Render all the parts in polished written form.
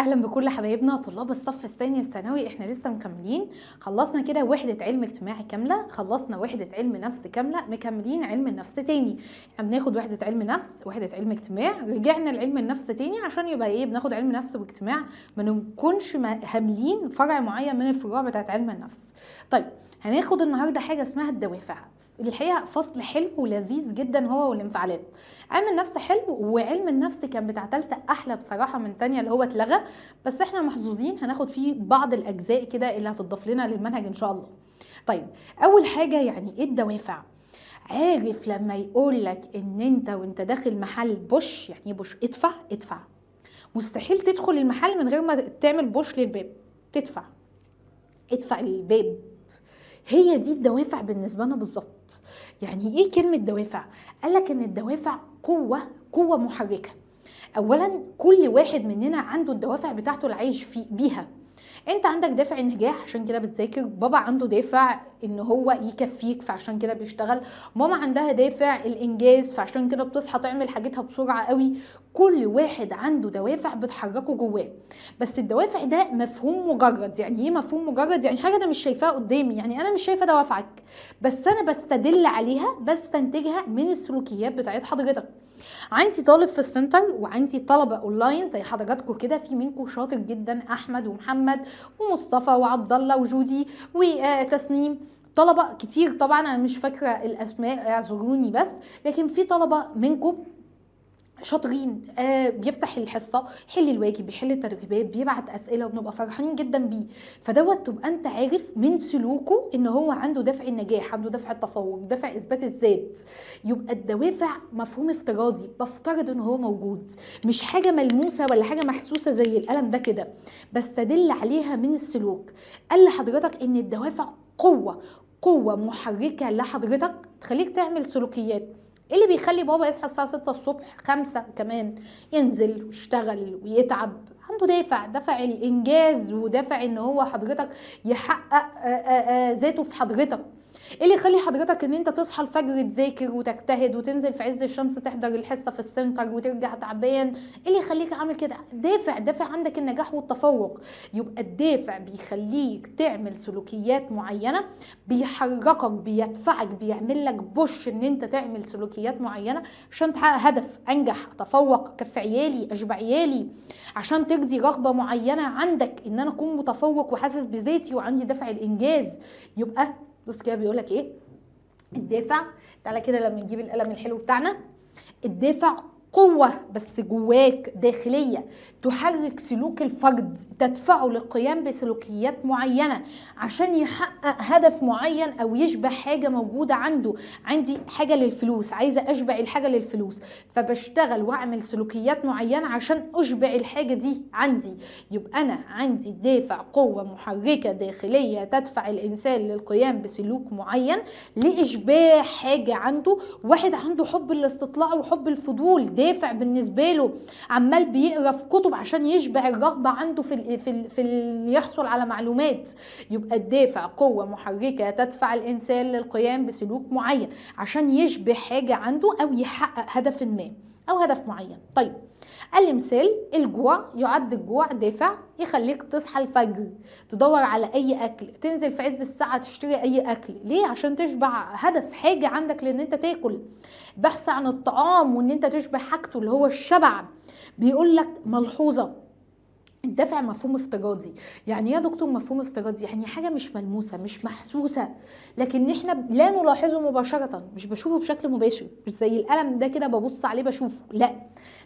اهلا بكل حبايبنا طلاب الصف الثاني الثانوي. احنا لسه مكملين، خلصنا كده وحده علم اجتماعي كامله، خلصنا وحده علم نفس كامله، مكملين علم النفس تاني. احنا بناخد وحده علم نفس، وحده علم اجتماع، رجعنا لعلم النفس تاني عشان يبقى ايه، بناخد علم نفس واجتماع، ما نكونش هاملين فرع معين من الفروع بتاعت علم النفس. طيب هناخد النهارده حاجة اسمها الدوافع. الحقيقة فصل حلو ولذيذ جدا هو والانفعالات. علم النفس حلو، وعلم النفس كان بتاع تالتة احلى بصراحة من تانية اللي هو اتلغى، بس احنا محظوظين هناخد فيه بعض الاجزاء كده اللي هتضاف لنا للمنهج ان شاء الله. طيب اول حاجة، يعني ايه الدوافع؟ عارف لما يقول لك ان انت وانت داخل محل push، يعني ايه push؟ ادفع ادفع. مستحيل تدخل المحل من غير ما تعمل push للباب، تدفع ادفع للباب. هي دي الدوافع بالنسبة لنا بالظبط. يعني ايه كلمة دوافع؟ قالك ان الدوافع قوة، قوة محركة. اولا كل واحد مننا عنده الدوافع بتاعته اللي عايش في بيها. انت عندك دافع النجاح عشان كده بتذاكر، بابا عنده دافع ان هو يكفيك فعشان كده بيشتغل، ماما عندها دافع الانجاز فعشان كده بتصحى تعمل حاجتها بسرعة قوي. كل واحد عنده دوافع بتحركه جواه، بس الدوافع ده مفهوم مجرد. يعني ايه مفهوم مجرد؟ يعني حاجة انا مش شايفاها قدامي، يعني انا مش شايفه دوافعك، بس انا بستدل عليها، بستنتجها من السلوكيات بتاعت حضرتك. عندي طالب في السنتر وعندي طلبه اونلاين زي حضراتكم كده، في منكم شاطر جدا، احمد ومحمد ومصطفى وعبد الله وجودي وتسنيم، طلبه كتير طبعا انا مش فاكره الاسماء اعذروني، بس لكن في طلبه منكم شاطرين، بيفتح الحصة يحل الواجب، بيحل التدريبات، بيبعت اسئلة، وبنبقى فرحانين جدا بيه. فدوت تبقى انت عارف من سلوكه ان هو عنده دافع النجاح، عنده دافع التفوق، دافع اثبات الذات. يبقى الدوافع مفهوم افتراضي، بفترض ان هو موجود، مش حاجة ملموسة ولا حاجة محسوسة زي القلم ده كده، بستدل عليها من السلوك. قال لحضرتك ان الدوافع قوة، قوة محركة لحضرتك تخليك تعمل سلوكيات. ايه اللي بيخلي بابا يصحى الساعة 6 الصبح، 5 كمان، ينزل ويشتغل ويتعب؟ عنده دافع، دافع الإنجاز ودافع إن هو حضرتك يحقق ذاته في حضرتك. ايه اللي يخلي حضرتك ان انت تصحى الفجر تذاكر وتجتهد وتنزل في عز الشمس تحضر الحصة في السنتر وترجع تعبان؟ ايه اللي يخليك عامل كده؟ دافع، دافع عندك النجاح والتفوق. يبقى الدافع بيخليك تعمل سلوكيات معينة، بيحركك، بيدفعك، بيعمل لك push ان انت تعمل سلوكيات معينة عشان تحقق هدف، انجح، اتفوق، اكفي عيالي، اشبع عيالي، عشان ترضي رغبة معينة عندك ان انا اكون متفوق وحاسس بذاتي وعندي دافع الانجاز. يبقى بص كده بيقولك ايه الدافع. تعالى كده لما نجيب القلم الحلو بتاعنا. الدافع قوة بس جواك داخلية تحرك سلوك الفرد، تدفعه للقيام بسلوكيات معينة عشان يحقق هدف معين أو يشبع حاجة موجودة عنده. عندي حاجة للفلوس، عايزة أشبع الحاجة للفلوس، فبشتغل وأعمل سلوكيات معينة عشان أشبع الحاجة دي عندي. يبقى أنا عندي دافع، قوة محركة داخلية تدفع الإنسان للقيام بسلوك معين لإشباع حاجة عنده. واحد عنده حب الاستطلاع وحب الفضول، دافع بالنسبة له، عمال بيقرا في كتب عشان يشبع الرغبة عنده في يحصل على معلومات. يبقى الدافع قوة محركة تدفع الانسان للقيام بسلوك معين عشان يشبع حاجة عنده او يحقق هدف ما او هدف معين. طيب قال لي مثال الجوع، يعد الجوع دافع يخليك تصحى الفجر تدور على اي اكل، تنزل في عز الساعة تشتري اي اكل، ليه؟ عشان تشبع هدف، حاجة عندك لان انت تاكل، بحث عن الطعام وان انت تشبع حاجته اللي هو الشبع. بيقول لك ملحوظة، الدافع مفهوم افتراضي. يعني ايه يا دكتور مفهوم افتراضي؟ يعني حاجة مش ملموسة، مش محسوسة، لكن احنا لا نلاحظه مباشرة، مش بشوفه بشكل مباشر، مش زي القلم ده كده ببص عليه بشوفه، لا،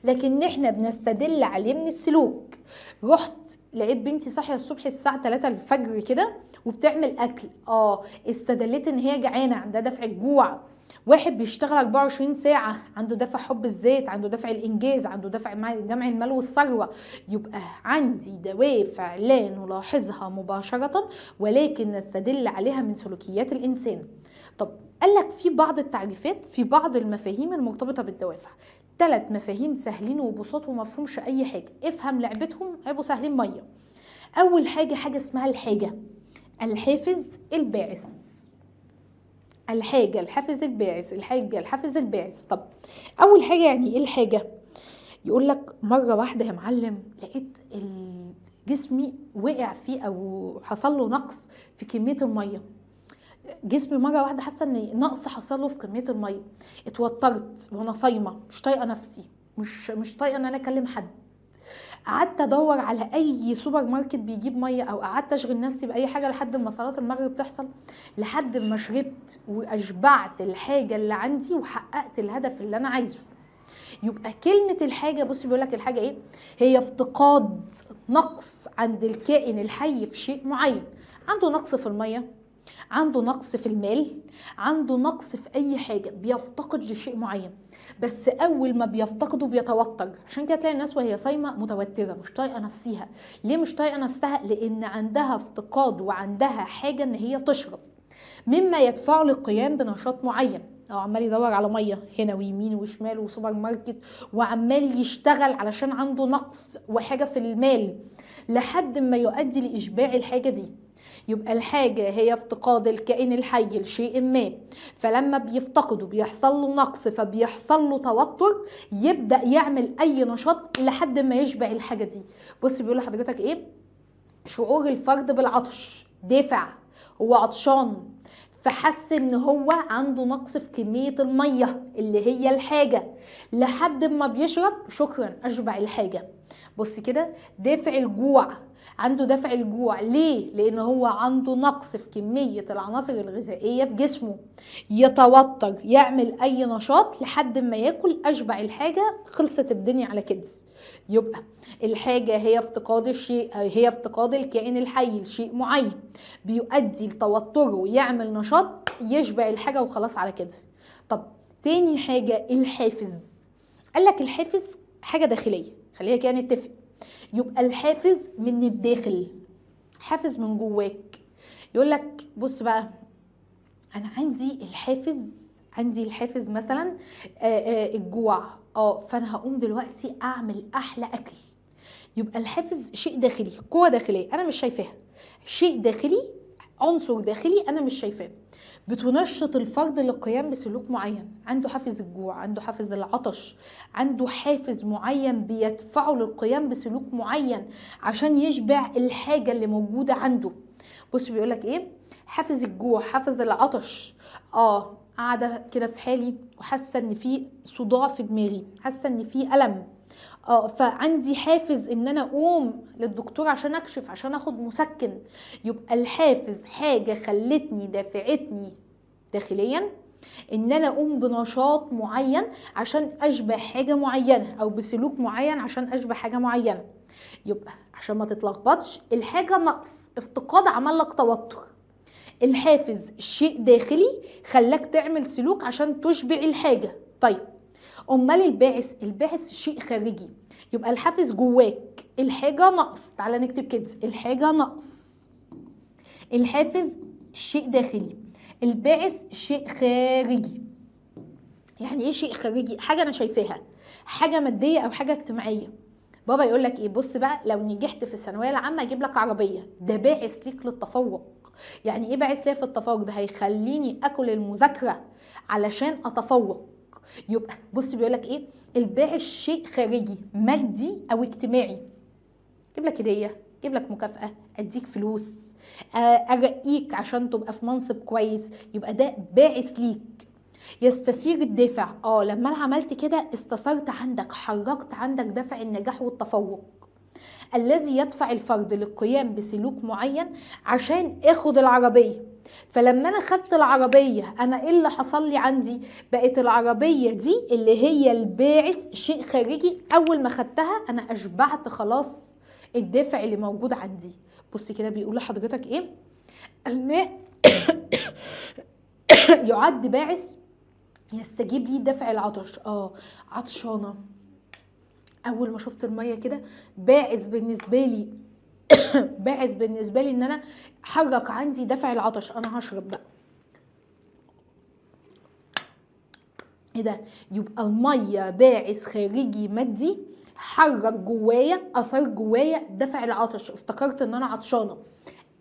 لكن احنا بنستدل عليه من السلوك. رحت لقيت بنتي صاحية الصبح الساعة 3 الفجر كده وبتعمل اكل، استدلت ان هي جعانة، عندها دافع الجوع. واحد بيشتغل 24 ساعة عنده دافع حب الذات، عنده دافع الإنجاز، عنده دافع جمع المال والثروة. يبقى عندي دوافع لا نلاحظها مباشرة ولكن نستدل عليها من سلوكيات الإنسان. طب قال لك في بعض التعريفات، في بعض المفاهيم المرتبطة بالدوافع، 3 مفاهيم سهلين وبساط ومفهومش أي حاجة، افهم لعبتهم هيبقوا سهلين مية. أول حاجة، حاجة اسمها الحاجة، الحافز الباعث. الحاجة الحافز الباعث، الحاجة الحافز الباعث. طب أول حاجة يعني إيه الحاجة؟ يقول لك مرة واحدة يا معلم لقيت جسمي وقع فيه او حصل له نقص في كمية المية، جسمي مرة واحدة حاسه ان نقص حصل له في كمية المية، اتوترت وانا صايمه، مش طايقة نفسي، مش طايقة ان انا اكلم حد، قعدت ادور على اي سوبر ماركت بيجيب مية، او قعدت اشغل نفسي باي حاجة لحد ما صلاة المغرب تحصل، لحد ما شربت واشبعت الحاجة اللي عندي وحققت الهدف اللي انا عايزه. يبقى كلمة الحاجة، بصي بيقول لك الحاجة ايه؟ هي افتقاد نقص عند الكائن الحي في شيء معين. عنده نقص في المية، عنده نقص في المال، عنده نقص في اي حاجة، بيفتقد لشيء معين، بس اول ما بيفتقده بيتوتر. عشان كده تلاقي الناس وهي صايمه متوترة، مش طايقة نفسها. ليه مش طايقة نفسها؟ لان عندها افتقاد وعندها حاجة ان هي تشرب، مما يدفعه للقيام بنشاط معين. او عمال يدور على مية هنا ويمين وشمال وسوبر ماركت، وعمال يشتغل علشان عنده نقص وحاجه في المال، لحد ما يؤدي لاشباع الحاجة دي. يبقى الحاجة هي افتقاد الكائن الحي لشيء ما، فلما بيفتقده بيحصل له نقص، فبيحصل له توتر، يبدأ يعمل أي نشاط لحد ما يشبع الحاجة دي. بص بيقول لحضرتك إيه؟ شعور الفرد بالعطش دافع، هو عطشان فحس ان هو عنده نقص في كمية المية اللي هي الحاجة، لحد ما بيشرب شكرا أشبع الحاجة. بص كده، دافع الجوع، عنده دافع الجوع ليه؟ لان هو عنده نقص في كمية العناصر الغذائية في جسمه، يتوتر، يعمل اي نشاط لحد ما ياكل اشبع الحاجة، خلصت الدنيا على كده. يبقى الحاجة هي افتقاد الشيء، هي افتقاد الكائن الحي لشيء معين، بيؤدي لتوتره، يعمل نشاط، يشبع الحاجة وخلاص على كده. طب تاني حاجة الحافز. قال لك الحافز حاجة داخلية، خلينا كده نتفق. يبقى الحافز من الداخل، حافز من جواك. يقول لك بص بقى، انا عندي الحافز، عندي الحافز مثلا الجوع، فانا هقوم دلوقتي اعمل احلى اكل. يبقى الحافز شيء داخلي، قوة داخلية انا مش شايفاها، شيء داخلي، عنصر داخلي انا مش شايفاه، بتنشط الفرد للقيام بسلوك معين. عنده حافز الجوع، عنده حافز العطش، عنده حافز معين بيدفعه للقيام بسلوك معين عشان يشبع الحاجة اللي موجودة عنده. بص بيقولك ايه؟ حافز الجوع، حافز العطش. قاعدة كده في حالي وحاسة ان في صداع في دماغي، حاسة ان في ألم، فعندي حافز ان انا اقوم للدكتور عشان اكشف، عشان اخد مسكن. يبقى الحافز حاجة خلتني، دافعتني داخليا ان انا اقوم بنشاط معين عشان اشبع حاجة معينة، او بسلوك معين عشان اشبع حاجة معينة. يبقى عشان ما تتلخبطش، الحاجة نقص، افتقاد عمل لك توتر، الحافز شيء داخلي خلاك تعمل سلوك عشان تشبع الحاجة. طيب امال الباعث؟ الباعث شيء خارجي. يبقى الحافز جواك، الحاجة نقص، تعالى نكتب كده، الحاجة نقص، الحافز شيء داخلي، الباعث شيء خارجي. يعني ايه شيء خارجي؟ حاجة انا شايفاها، حاجة مادية او حاجة اجتماعية. بابا يقول لك ايه؟ بص بقى، لو نجحت في الثانوية العامة اجيب لك عربية. ده باعث ليك للتفوق. يعني ايه باعث ليا في التفوق؟ ده هيخليني اكل المذاكرة علشان اتفوق. يبقى بص بيقولك ايه؟ الباعث شيء خارجي، مادي او اجتماعي. اجيب لك هديه، اجيب لك مكافاة، اديك فلوس، ارقيك عشان تبقى في منصب كويس. يبقى ده باعث ليك. يستثير الدافع. لما انا عملت كده استثرت عندك، حركت عندك دافع النجاح والتفوق، الذي يدفع الفرد للقيام بسلوك معين عشان اخد العربية. فلما انا خدت العربية، انا ايه اللي حصل لي عندي؟ بقت العربية دي اللي هي الباعث شيء خارجي، اول ما خدتها انا اشبعت خلاص الدافع اللي موجود عندي. بص كده بيقول لحضرتك ايه؟ الماء يعد باعث يستجيب لي دافع العطش. عطشانة، اول ما شفت المية كده باعث بالنسبة لي باعث بالنسبة لي ان انا حرك عندي دافع العطش، انا هشرب بقى. ايه ده؟ يبقى المية باعث خارجي مادي، حرك جوايا، اثار جوايا دافع العطش، افتكرت ان انا عطشانة.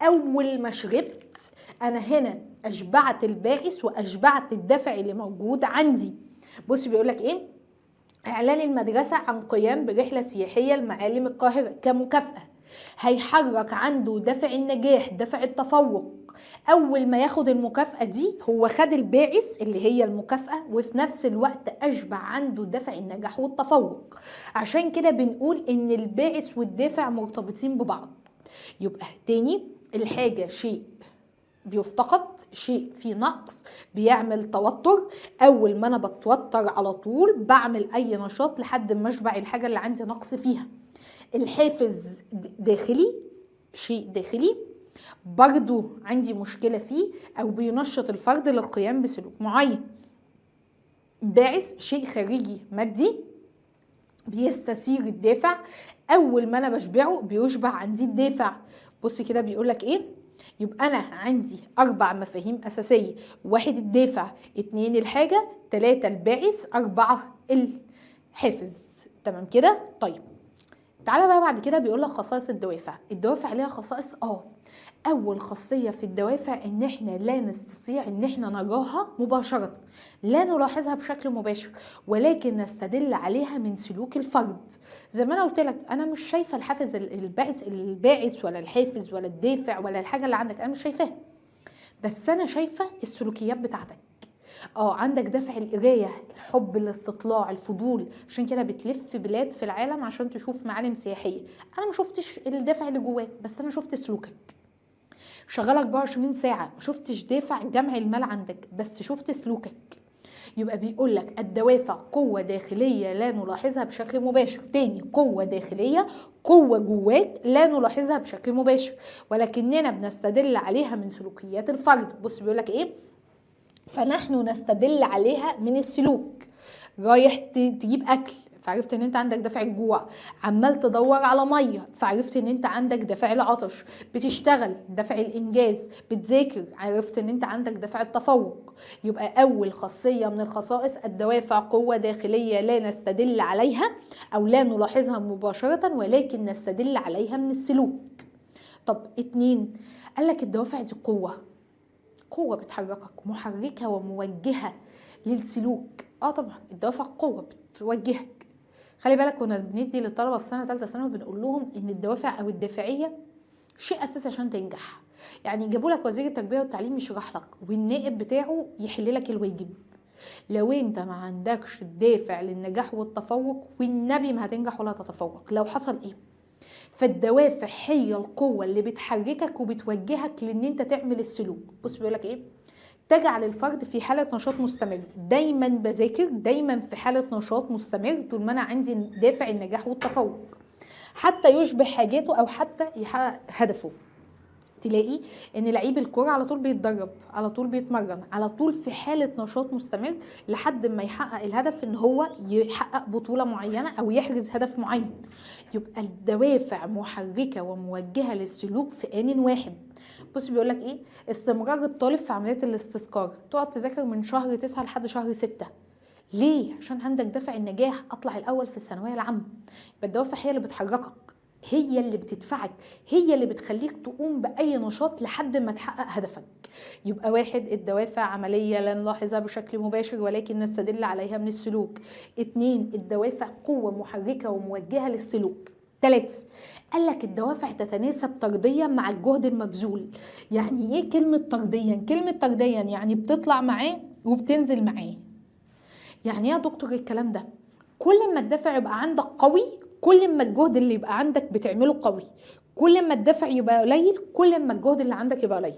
اول ما شربت انا هنا اشبعت الباعث واشبعت الدافع اللي موجود عندي. بص بيقولك ايه؟ اعلان المدرسة عن قيام برحله سياحية لمعالم القاهرة كمكافاه. هيحرك عنده دافع النجاح، دافع التفوق. اول ما ياخد المكافأة دي هو خد الباعث اللي هي المكافأة، وفي نفس الوقت اشبع عنده دافع النجاح والتفوق. عشان كده بنقول ان الباعث والدافع مرتبطين ببعض. يبقى تاني، الحاجة شيء بيفتقد، شيء فيه نقص، بيعمل توتر. اول ما انا بتوتر على طول بعمل اي نشاط لحد ما اشبع الحاجة اللي عندي نقص فيها. الحافز داخلي، شيء داخلي برضو عندي مشكلة فيه، أو بينشط الفرد للقيام بسلوك معين. باعث شيء خارجي مادي بيستثير الدافع، أول ما أنا بشبعه بيشبع عندي الدافع. بص كده بيقولك إيه؟ يبقى أنا عندي 4 مفاهيم أساسية: 1 الدافع، 2 الحاجة، 3 الباعث، 4 الحافز. تمام كده؟ طيب تعالى بقى بعد كده بيقولك خصائص الدوافع. الدوافع ليها خصائص. أول خاصية في الدوافع إن إحنا لا نستطيع إن إحنا نراها مباشرة، لا نلاحظها بشكل مباشر، ولكن نستدل عليها من سلوك الفرد. زي ما أنا قلت لك، أنا مش شايفة الحافز، الباعث ولا الحافز ولا الدافع ولا الحاجة اللي عندك، أنا مش شايفاها، بس أنا شايفة السلوكيات بتاعتك. عندك دافع القراية، الحب، الاستطلاع، الفضول، عشان كده بتلف بلاد في العالم عشان تشوف معالم سياحية. أنا ما شفتش الدافع اللي جواك، بس أنا شفت سلوكك. شغال 24 ساعة، ما شفتش دافع جمع المال عندك، بس شفت سلوكك. يبقى بيقول لك الدوافع قوة داخلية لا نلاحظها بشكل مباشر. تاني، قوة داخلية، قوة جواك لا نلاحظها بشكل مباشر، ولكننا بنستدل عليها من سلوكيات الفرد. بص بيقول لك ايه؟ فنحن نستدل عليها من السلوك. رايح تجيب اكل، فعرفت ان انت عندك دافع الجوع. عمال تدور على مية، فعرفت ان انت عندك دافع العطش. بتشتغل، دافع الانجاز. بتذاكر، عرفت ان انت عندك دافع التفوق. يبقى اول خاصية من الخصائص الدوافع قوة داخلية لا نستدل عليها او لا نلاحظها مباشرة، ولكن نستدل عليها من السلوك. طب 2، قال لك الدوافع دي قوة بتحركك، محركة وموجهه للسلوك. طبعا الدوافع قوة بتوجهك. خلي بالك كنا بندي للطلبة في سنة ثالثة ثانوي بنقول لهم ان الدوافع او الدافعيه شيء اساسي عشان تنجح. يعني جابوا لك وزير التربية والتعليم يشرح لك، والنائب بتاعه يحل لك الواجب. لو انت ما عندكش الدافع للنجاح والتفوق، والنبي ما هتنجح ولا تتفوق لو حصل ايه. فالدوافع هي القوة اللي بتحركك وبتوجهك لان انت تعمل السلوك. بص بيقول لك ايه؟ تجعل الفرد في حالة نشاط مستمر. دايما بذاكر، دايما في حالة نشاط مستمر طول ما انا عندي دافع النجاح والتفوق، حتى يشبه حاجاته او حتى يحقق هدفه. تلاقي ان لعيب الكرة على طول بيتدرب، على طول بيتمرن، على طول في حالة نشاط مستمر لحد ما يحقق الهدف، ان هو يحقق بطولة معينة او يحرز هدف معين. يبقى الدوافع محركة وموجهة للسلوك في آن واحد. بص بيقولك ايه؟ استمرار الطالب في عملية الاستذكار. تقعد تذاكر من شهر 9 لحد شهر 6. ليه؟ عشان عندك دافع النجاح، اطلع الاول في الثانوية العامة. يبقى الدوافع هي اللي بتحركك، هي اللي بتدفعك، هي اللي بتخليك تقوم بأي نشاط لحد ما تحقق هدفك. يبقى 1، الدوافع عملية لا نلاحظها بشكل مباشر ولكن نستدل عليها من السلوك. 2، الدوافع قوة محركة وموجهة للسلوك. 3، قال لك الدوافع تتناسب طرديا مع الجهد المبذول. يعني ايه كلمة طرديا؟ كلمة طرديا يعني بتطلع معاه وبتنزل معاه. يعني ايه يا دكتور الكلام ده؟ كل ما الدافع يبقى عندك قوي، كل ما الجهد اللي يبقى عندك بتعمله قوي. كل ما الدافع يبقى قليل، كل ما الجهد اللي عندك يبقى قليل.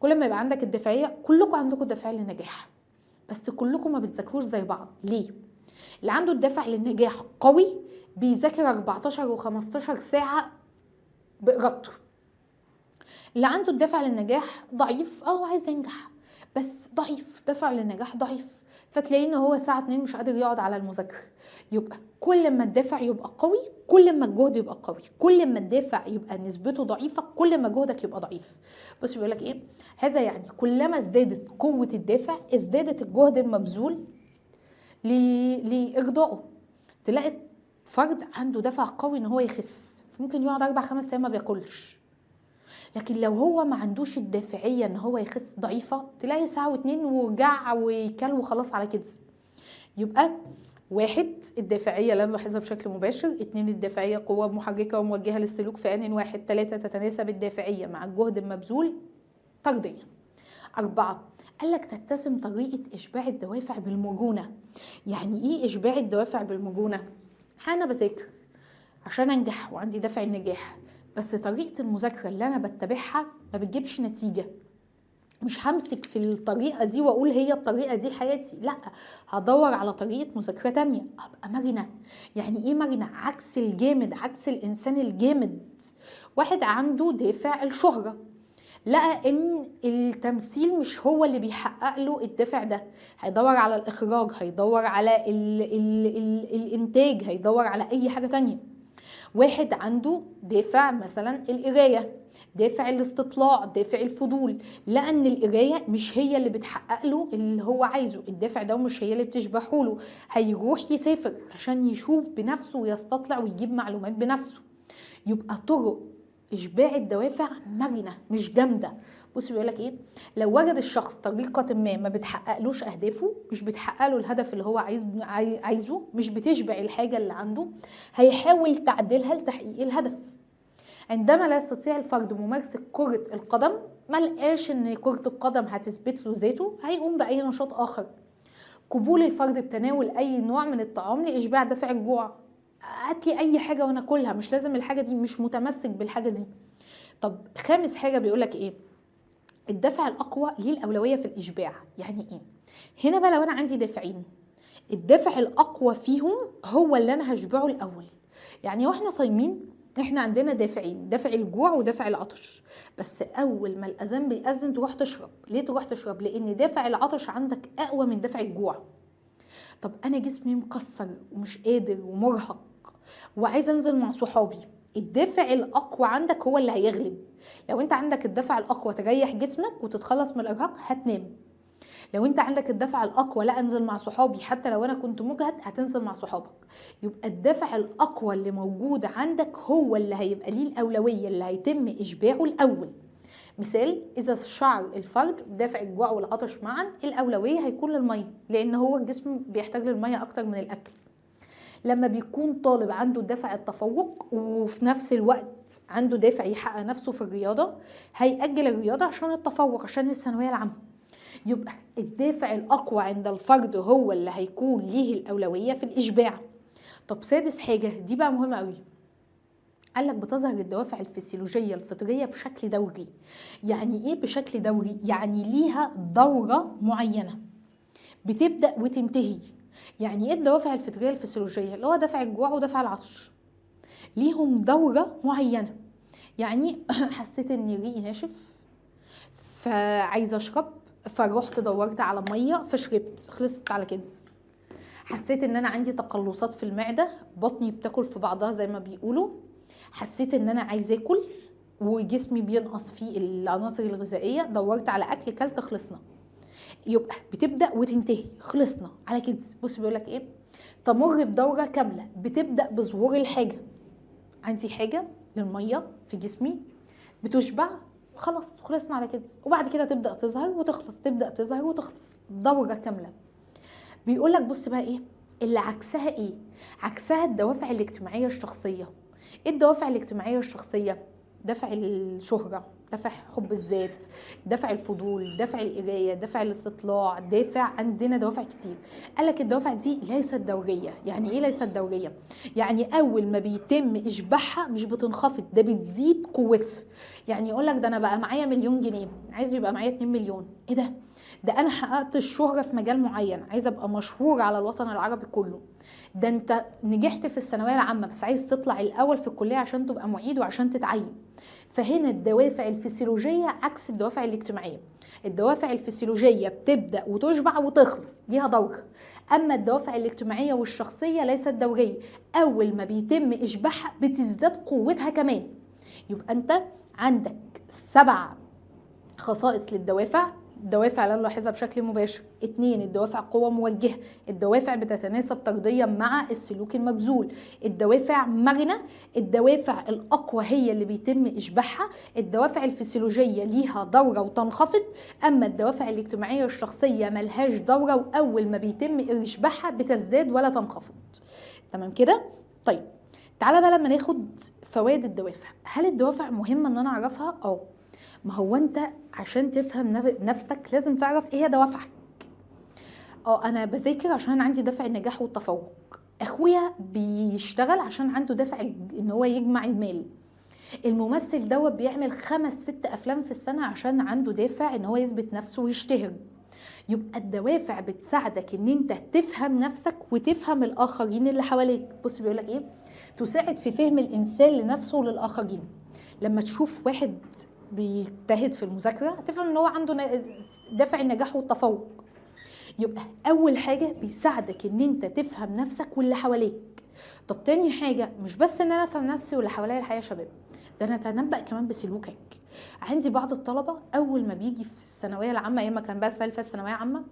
كل ما يبقى عندك الدافعية، كلكم عندكم دافعية للنجاح، بس كلكم ما بتذاكروش زي بعض. ليه؟ اللي عنده الدافع للنجاح قوي بيذاكر 14 و15 ساعة بإرادته. اللي عنده الدافع للنجاح ضعيف، عايز ينجح بس ضعيف، دافع للنجاح ضعيف، فتلاقيه ان هو الساعة 2 مش قادر يقعد على المذاكرة. يبقى كل ما الدافع يبقى قوي، كل ما الجهد يبقى قوي. كل ما الدافع يبقى نسبته ضعيفة، كل ما جهدك يبقى ضعيف. بص بيقول لك ايه؟ هذا يعني كلما ازدادت قوة الدافع ازدادت الجهد المبذول لإرضائه. تلاقي فرد عنده دافع قوي ان هو يخس، ممكن يقعد 4-5 ايام ما بياكلش. لكن لو هو ما عندوش الدافعيه ان هو يخس، ضعيفة، تلاقي ساعة واتنين وجع وكل وخلاص على كده. يبقى واحد، الدافعية لا نلاحظها بشكل مباشر. اتنين، الدافعية قوة محركة وموجهة للسلوك في آن واحد. تلاتة، تتناسب الدافعية مع الجهد المبذول طرديا. أربعة، قال لك تتسم طريقة إشباع الدوافع بالمرونة. يعني إيه إشباع الدوافع بالمرونة؟ أنا بذاكر عشان أنجح وعندي دافع النجاح، بس طريقة المذاكرة اللي أنا بتبعها ما بتجيبش نتيجة. مش همسك في الطريقة دي وأقول هي الطريقة دي حياتي، لا، هدور على طريقة مذاكرة تانية، أبقى مرنة. يعني إيه مرنة؟ عكس الجامد، عكس الإنسان الجامد. واحد عنده دافع الشهرة، لقى ان التمثيل مش هو اللي بيحقق له الدافع ده، هيدور على الاخراج، هيدور على ال ال ال الانتاج، هيدور على اي حاجة تانية. واحد عنده دافع مثلا القراية، دافع الاستطلاع، دافع الفضول، لقى ان القراية مش هي اللي بتحقق له اللي هو عايزه، الدافع ده مش هي اللي بتشبحه له، هيروح يسافر عشان يشوف بنفسه ويستطلع ويجيب معلومات بنفسه. يبقى طرق إشباع الدوافع مرنة مش جامدة. بص بيقولك إيه، لو وجد الشخص طريقة ما بتحققلوش أهدافه، مش بتحقق له الهدف اللي هو عايزه، مش بتشبع الحاجة اللي عنده، هيحاول تعديلها لتحقيق الهدف. عندما لا يستطيع الفرد ممارسة كرة القدم، ما لقاش إن كرة القدم هتثبت له ذاته، هيقوم بأي نشاط آخر. قبول الفرد بتناول أي نوع من الطعام لإشباع دافع الجوع، هاتلي اي حاجة وانا اكلها، مش لازم الحاجة دي، مش متمسك بالحاجة دي. طب خامس حاجة بيقولك ايه، الدافع الاقوى ليه الاولوية في الاشباع. يعني ايه؟ هنا بقى لو انا عندي دافعين، الدافع الاقوى فيهم هو اللي انا هشبعه الاول. يعني واحنا صايمين احنا عندنا دافعين، دافع الجوع ودافع العطش، بس اول ما الاذان بيأذن تروح تشرب. ليه تروح تشرب؟ لان دافع العطش عندك اقوى من دافع الجوع. طب انا جسمي مكسر ومش قادر ومرهق وعايز انزل مع صحابي، الدافع الاقوى عندك هو اللي هيغلب. لو انت عندك الدافع الاقوى تريح جسمك وتتخلص من الارهاق هتنام. لو انت عندك الدافع الاقوى لا انزل مع صحابي حتى لو انا كنت مجهد، هتنزل مع صحابك. يبقى الدافع الاقوى اللي موجود عندك هو اللي هيبقى ليه الاولوية، اللي هيتم اشباعه الاول. مثال، اذا شعر الفرد دافع الجوع والعطش معا، الاولوية هيكون للمية، لان هو الجسم بيحتاج للمية اكتر من الاكل. لما بيكون طالب عنده دافع التفوق وفي نفس الوقت عنده دافع يحقق نفسه في الرياضة، هيأجل الرياضة عشان التفوق، عشان الثانوية العامة. يبقى الدافع الاقوى عند الفرد هو اللي هيكون ليه الاولوية في الاشباع. طب سادس حاجة، دي بقى مهمة قوي، قال لك بتظهر الدوافع الفسيولوجية الفطرية بشكل دوري. يعني ايه بشكل دوري؟ يعني ليها دوره معينة بتبدا وتنتهي. يعني ايه الدوافع الفطرية الفسيولوجية؟ اللي هو دافع الجوع ودافع العطش، ليهم دوره معينة. يعني حسيت ان ريقي ناشف فعايزه اشرب، فروحت دورت على مية فشربت، خلصت على كده. حسيت ان انا عندي تقلصات في المعدة، بطني بتاكل في بعضها زي ما بيقولوا، حسيت ان انا عايزه اكل وجسمي بينقص فيه العناصر الغذائية، دورت على اكل كلت، خلصنا. يبقى بتبدا وتنتهي، خلصنا على كده. بص بيقولك ايه، تمر بدوره كاملة بتبدا بظهور الحاجة. عندي حاجة للمية في جسمي بتشبع، خلاص خلصنا على كده، وبعد كده تبدا تظهر وتخلص، تبدا تظهر وتخلص، دوره كاملة. بيقولك بص بقى ايه اللي عكسها؟ ايه عكسها؟ الدوافع الاجتماعية الشخصية. ايه الدوافع الاجتماعية الشخصية؟ دافع الشهرة، دافع حب الذات، دافع الفضول، دافع القراية، دافع الاستطلاع، دافع، عندنا دوافع كتير. قالك الدوافع دي ليست دورية. يعني ايه ليست دورية؟ يعني اول ما بيتم اشباعها مش بتنخفض، ده بتزيد قوتها. يعني يقولك ده انا بقى معايا 1,000,000 جنيه، عايز يبقى معايا 2 مليون، ايه ده؟ ده انا حققت الشهرة في مجال معين، عايز ابقى مشهور على الوطن العربي كله. ده انت نجحت في الثانوية العامة بس عايز تطلع الاول في الكلية عشان تبقى معيد وعشان تتعين. فهنا الدوافع الفسيولوجية عكس الدوافع الاجتماعية. الدوافع الفسيولوجية بتبدا وتشبع وتخلص، ليها دوره. اما الدوافع الاجتماعية والشخصية ليست دورية، اول ما بيتم اشباعها بتزداد قوتها كمان. يبقى انت عندك 7 خصائص للدوافع. دوافع لا نلاحظها بشكل مباشر. 2، الدوافع قوة موجهة، الدوافع بتتناسب طرديا مع السلوك المبذول. الدوافع مرنة، الدوافع الأقوى هي اللي بيتم إشباعها. الدوافع الفسيولوجية ليها دورة وتنخفض، أما الدوافع الاجتماعية الشخصية ملهاش دورة، وأول ما بيتم إشباعها بتزداد ولا تنخفض. تمام كده؟ طيب تعالى بقى لما ناخد فوائد الدوافع. هل الدوافع مهمة إن أنا أعرفها؟ ما هو انت عشان تفهم نفسك لازم تعرف ايه هي دوافعك. انا بذاكر عشان عندي دافع النجاح والتفوق، اخويا بيشتغل عشان عنده دافع ان هو يجمع المال، الممثل دوت بيعمل 5 6 افلام في السنة عشان عنده دافع ان هو يثبت نفسه ويشتهر. يبقى الدوافع بتساعدك ان انت تفهم نفسك وتفهم الاخرين اللي حواليك. بص بيقولك ايه، تساعد في فهم الانسان لنفسه وللاخرين. لما تشوف واحد بيجتهد في المذاكرة هتفهم ان هو عنده دافع النجاح والتفوق. يبقى اول حاجة بيساعدك ان انت تفهم نفسك واللي حواليك. طب تاني حاجة، مش بس ان انا افهم نفسي واللي حواليا الحقيقة يا شباب، ده انا اتنبأ كمان بسلوكك. عندي بعض الطلبة اول ما بيجي في الثانوية العامة، ايام ما كان بقى السنة اللي فاتت ثانوية عامة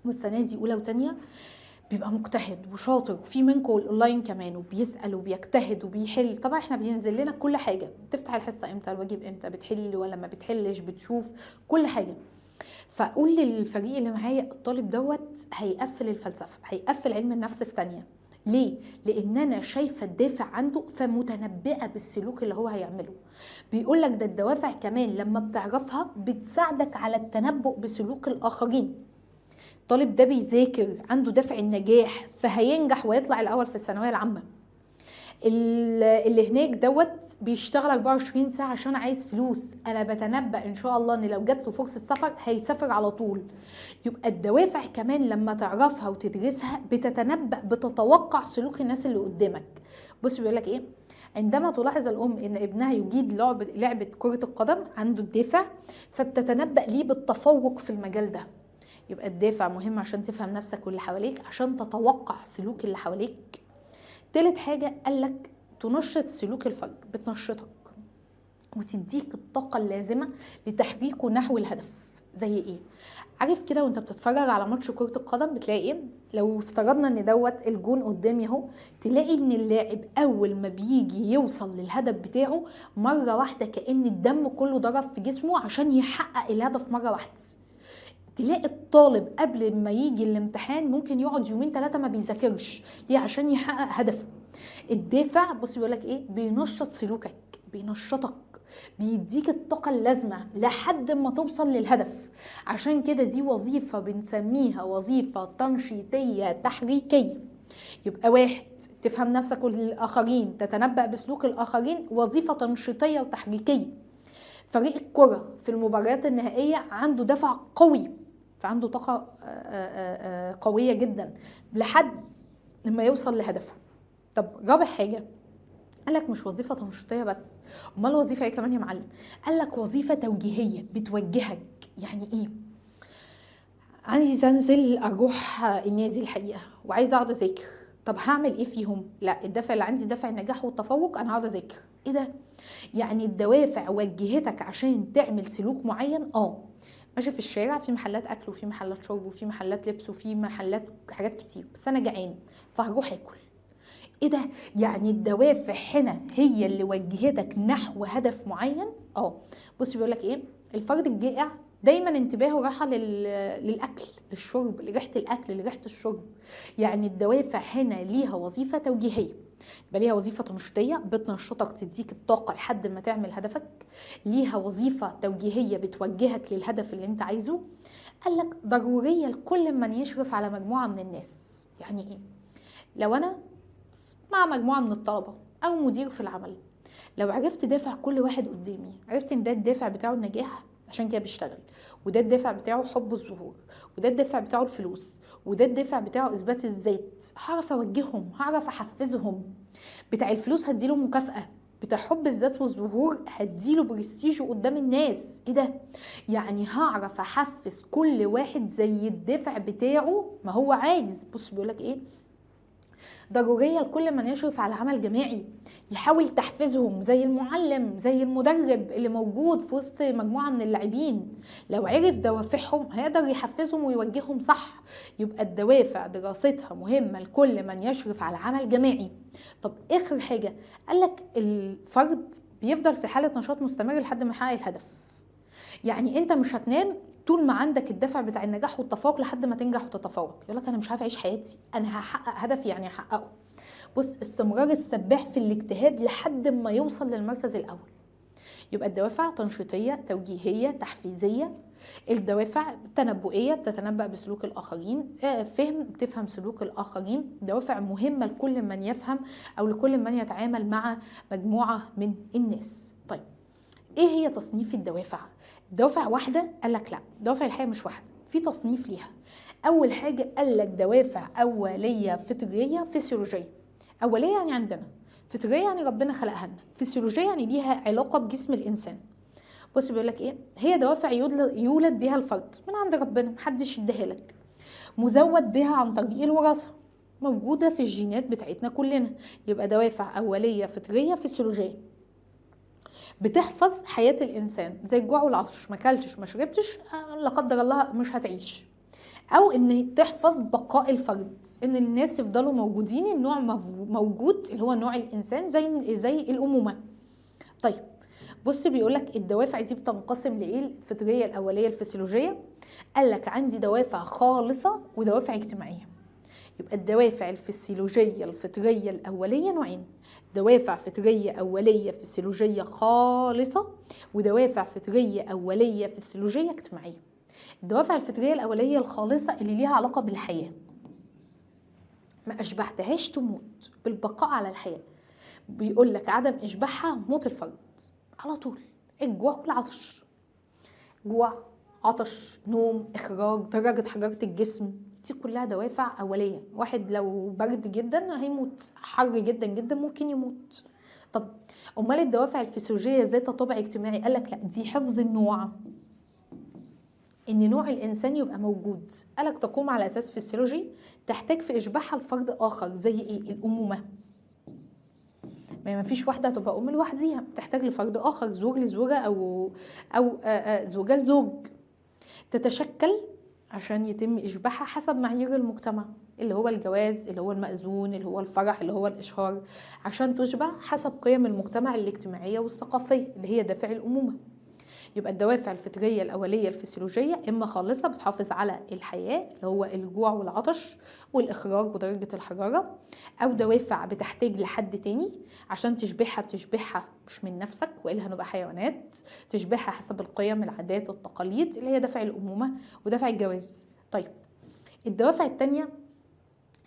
والسنة دي اولى وتانية، بيبقى مجتهد وشاطر، وفي منكم الاونلاين كمان، وبيسأل وبيجتهد وبيحل. طبعا احنا بينزل لنا كل حاجة، بتفتح الحصة امتى، الواجب امتى، بتحل ولا ما بتحلش، بتشوف كل حاجة. فاقول للفريق اللي معايا الطالب دوت هيقفل الفلسفة، هيقفل علم النفس في تانية. ليه؟ لان انا شايفه الدافع عنده، فمتنبئه بالسلوك اللي هو هيعمله. بيقول لك ده الدوافع كمان لما بتعرفها بتساعدك على التنبؤ بسلوك الاخرين. الطالب ده بيذاكر، عنده دافع النجاح، فهينجح ويطلع الاول في الثانوية العامة. اللي هناك دوت بيشتغل 24 ساعة عشان عايز فلوس، انا بتنبأ ان شاء الله ان لو جات له فرصة سفر هيسافر على طول. يبقى الدوافع كمان لما تعرفها وتدرسها بتتنبأ، بتتوقع سلوك الناس اللي قدامك. بص بيقول لك ايه، عندما تلاحظ الام ان ابنها يجيد لعبه كره القدم، عنده الدافع، فبتتنبأ ليه بالتفوق في المجال ده. يبقى الدافع مهم عشان تفهم نفسك واللي حواليك، عشان تتوقع سلوك اللي حواليك. تالت حاجة قالك تنشط سلوك الفرد، بتنشطك وتديك الطاقة اللازمة لتحريكه نحو الهدف. زي ايه؟ عارف كده وانت بتتفرج على ماتش كرة القدم بتلاقي ايه؟ لو افترضنا ان دوت الجون قدامي اهو، تلاقي ان اللاعب اول ما بيجي يوصل للهدف بتاعه مرة واحدة كأن الدم كله ضرب في جسمه عشان يحقق الهدف مرة واحدة. تلاقي الطالب قبل ما يجي الامتحان ممكن يقعد يومين 3 ما بيذاكرش، ليه؟ عشان يحقق هدفه. الدافع بص بيقولك ايه، بينشط سلوكك، بينشطك، بيديك الطاقة اللازمة لحد ما توصل للهدف. عشان كده دي وظيفة بنسميها وظيفة تنشيطية تحريكية. يبقى واحد، تفهم نفسك والآخرين، تتنبأ بسلوك الآخرين، وظيفة تنشيطية وتحريكية. فريق الكرة في المباريات النهائية عنده دفع قوي، فعنده طاقة قوية جدا لحد لما يوصل لهدفه. طب رابع حاجة قالك مش وظيفة تنشيطية بس، امال وظيفة ايه كمان يا معلم؟ قالك وظيفة توجيهية، بتوجهك. يعني ايه؟ عايز انزل اروح النادي الحقيقة وعايز اقعد اذاكر، طب هعمل ايه فيهم؟ لا، الدافع اللي عندي دافع النجاح والتفوق، انا هقعد اذاكر. ايه ده؟ يعني الدوافع وجهتك عشان تعمل سلوك معين. ماشي في الشارع في محلات اكل وفي محلات شرب وفي محلات لبس وفي محلات حاجات كتير، بس انا جعان فهروح اكل. ايه ده؟ يعني الدوافع هنا هي اللي وجهتك نحو هدف معين. بص بيقول لك ايه، الفرد الجائع دايما انتباهه راحة للاكل، للشرب، لريحه الاكل، لريحه الشرب. يعني الدوافع هنا ليها وظيفة توجيهيه، يبقى ليها وظيفة تنشيطيه بتنشطك تديك الطاقة لحد ما تعمل هدفك، ليها وظيفة توجيهيه بتوجهك للهدف اللي انت عايزه. قال لك ضرورية لكل من يشرف على مجموعة من الناس. يعني ايه؟ لو انا مع مجموعة من الطلبة او مدير في العمل، لو عرفت دافع كل واحد قدامي، عرفت ان ده الدافع بتاعه النجاح عشان كده بيشتغل، وده الدافع بتاعه حب الظهور، وده الدافع بتاعه الفلوس، وده الدافع بتاعه اثبات الذات، هعرف اوجههم، هعرف احفزهم. بتاع الفلوس هديله مكافأة، بتاع حب الذات والظهور هديله برستيج قدام الناس. ايه ده؟ يعني هعرف احفز كل واحد زي الدافع بتاعه ما هو عايز. بص بيقولك ايه، ضرورية لكل من يشرف على عمل جماعي، يحاول تحفيزهم زي المعلم زي المدرب اللي موجود في وسط مجموعة من اللاعبين، لو عرف دوافعهم هيقدر يحفزهم ويوجههم صح. يبقى الدوافع دراستها مهمة لكل من يشرف على عمل جماعي. طب آخر حاجة قالك الفرد بيفضل في حالة نشاط مستمر لحد ما يحقق الهدف. يعني انت مش هتنام طول ما عندك الدافع بتاع النجاح والتفوق لحد ما تنجح وتتفوق. يقول لك انا مش عارف اعيش حياتي، انا هحقق هدفي يعني هحققه. بص، استمرار السباح في الاجتهاد لحد ما يوصل للمركز الاول. يبقى الدوافع تنشيطيه، توجيهيه، تحفيزيه. الدوافع تنبؤيه، بتتنبأ بسلوك الاخرين، فهم، بتفهم سلوك الاخرين. دوافع مهمة لكل من يفهم او لكل من يتعامل مع مجموعة من الناس. طيب ايه هي تصنيف الدوافع؟ دوافع واحدة؟ قال لك لا، دوافع الحقيقة مش واحدة، في تصنيف ليها. اول حاجة قال لك دوافع اوليه فطرية فسيولوجيه. اوليه يعني عندنا، فطرية يعني ربنا خلقها لنا، فسيولوجيه يعني ليها علاقة بجسم الانسان. بص بيقول لك ايه، هي دوافع يولد بها الفرد من عند ربنا، محدش يديها لك، مزود بها عن طريق الوراثة، موجودة في الجينات بتاعتنا كلنا. يبقى دوافع اوليه فطرية فسيولوجيه بتحفظ حياة الإنسان، زي الجوع والعطش، ما اكلتش ما شربتش لا قدر الله مش هتعيش. أو إن تحفظ بقاء الفرد، إن الناس يفضلوا موجودين، النوع موجود اللي هو نوع الإنسان زي الأمومة. طيب بص بيقولك الدوافع دي بتنقسم لإيه؟ الفطرية الأولية الفسيولوجية. قالك عندي دوافع خالصة ودوافع اجتماعية. يبقى الدوافع الفسيولوجية الفطرية الأولية نوعين، دوافع فطرية أولية فسيولوجية خالصة، ودوافع فطرية أولية فسيولوجية اجتماعية. الدوافع الفطرية الأولية الخالصة اللي ليها علاقة بالحياة، ما أشبعتهاش تموت، بالبقاء على الحياة. بيقول لك عدم إشباعها موت الفرد على طول، الجوع والعطش، جوع عطش نوم إخراج درجة حرارة الجسم، دي كلها دوافع أولية. واحد لو برد جدا هيموت، حر جدا جدا ممكن يموت. طب أمال الدوافع الفسيولوجية ذات طابع اجتماعي؟ قالك لا، دي حفظ النوع، إن نوع الإنسان يبقى موجود. قالك تقوم على أساس فسيولوجي، تحتاج في إشباعها لفرد آخر، زي إيه؟ الأمومة. ما فيش واحدة هتبقى أم لوحديها، تحتاج لفرد آخر، زوج لزوجة أو زوجة لزوج. تتشكل عشان يتم إشباعها حسب معايير المجتمع، اللي هو الجواز، اللي هو المأذون، اللي هو الفرح، اللي هو الإشهار، عشان تشبع حسب قيم المجتمع الاجتماعية والثقافية اللي هي دافع الأمومة. يبقى الدوافع الفطرية الأولية الفسيولوجية إما خالصة بتحافظ على الحياة اللي هو الجوع والعطش والإخراج ودرجة الحرارة، أو دوافع بتحتاج لحد تاني عشان تشبعها، بتشبعها مش من نفسك وإلا هنبقى حيوانات، تشبعها حسب القيم العادات التقاليد اللي هي دافع الأمومة ودافع الجواز. طيب الدوافع التانية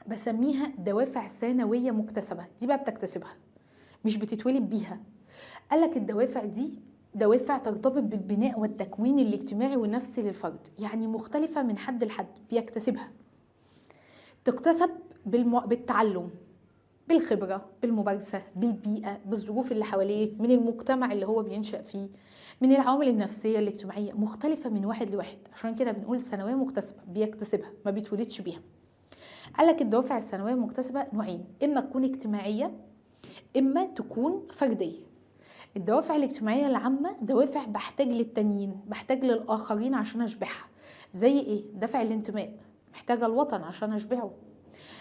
بسميها دوافع ثانوية مكتسبة، دي بقى بتكتسبها مش بتتولد بيها. قالك الدوافع دي دوافع ترتبط بالبناء والتكوين الاجتماعي والنفسي للفرد، يعني مختلفة من حد لحد، بيكتسبها. تكتسب بالتعلم، بالخبرة، بالممارسة، بالبيئة، بالظروف اللي حواليه، من المجتمع اللي هو بينشأ فيه، من العوامل النفسية الاجتماعية، مختلفة من واحد لواحد. عشان كده بنقول ثانوية مكتسبة، بيكتسبها ما بيتولدش بيها. قالك الدوافع الثانوية المكتسبة نوعين، إما تكون اجتماعية إما تكون فردية. الدوافع الاجتماعية العامة دوافع بحتاج للتانيين، بحتاج للآخرين عشان أشبعها. زي إيه؟ دافع الانتماء، محتاجة الوطن عشان أشبعه.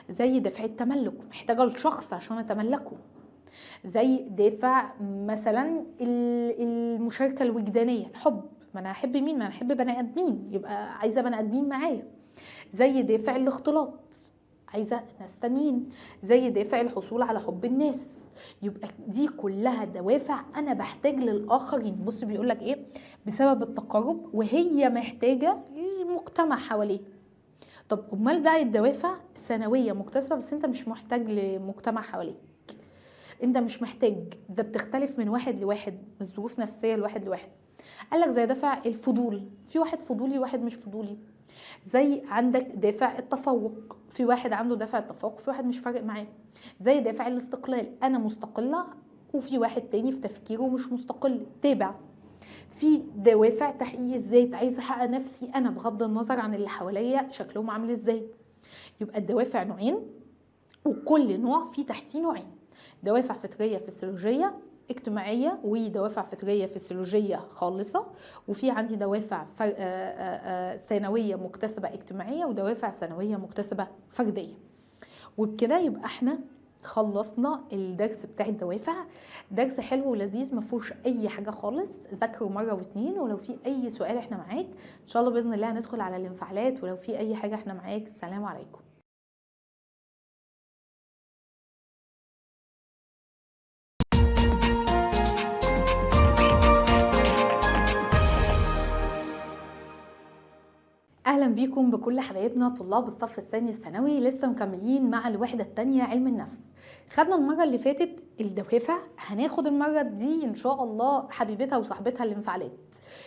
زي دافع التملك، محتاجة الشخص عشان أتملكه. زي دافع مثلا المشاركة الوجدانية، الحب، ما أنا أحب مين؟ ما أنا أحب بني آدمين، يبقى عايزة بني آدمين معايا. زي دافع الاختلاط، عايزة ناس تانيين. زي دافع الحصول على حب الناس. يبقى دي كلها دوافع أنا بحتاج للآخرين. بص بيقولك إيه؟ بسبب التقارب، وهي محتاجة المجتمع حواليه. طب أمال بقى الدوافع ثانوية مكتسبة، بس أنت مش محتاج لمجتمع حواليك، أنت مش محتاج، ده بتختلف من واحد لواحد، من ظروف نفسية لواحد لواحد. قالك زي دافع الفضول، في واحد فضولي وواحد مش فضولي. زي عندك دافع التفوق، في واحد عنده دافع التفوق، في واحد مش فارق معاه. زي دافع الاستقلال، انا مستقلة، وفي واحد تاني في تفكيره مش مستقل تابع. في دوافع تحقيق الذات، عايزه احقق نفسي انا بغض النظر عن اللي حواليا شكلهم عامل ازاي. يبقى الدوافع نوعين، وكل نوع فيه تحتيه نوعين: دوافع فطرية فسيولوجيه اجتماعية، ودوافع فطرية فسيولوجيه خالصة، وفي عندي دوافع ثانوية مكتسبة اجتماعية، ودوافع ثانوية مكتسبة فردية. وبكده يبقى احنا خلصنا الدرس بتاع الدوافع. درس حلو ولذيذ ما فيهوش اي حاجة خالص، ذاكره مرة واتنين، ولو في اي سؤال احنا معاك ان شاء الله باذن الله. هندخل على الانفعالات، ولو في اي حاجة احنا معاك. السلام عليكم. اهلا بيكم بكل حبايبنا طلاب الصف الثاني الثانوي، لسه مكملين مع الوحدة الثانية علم النفس. خدنا المرة اللي فاتت الدوافع، هناخد المرة دي ان شاء الله حبيبتها وصاحبتها الانفعالات.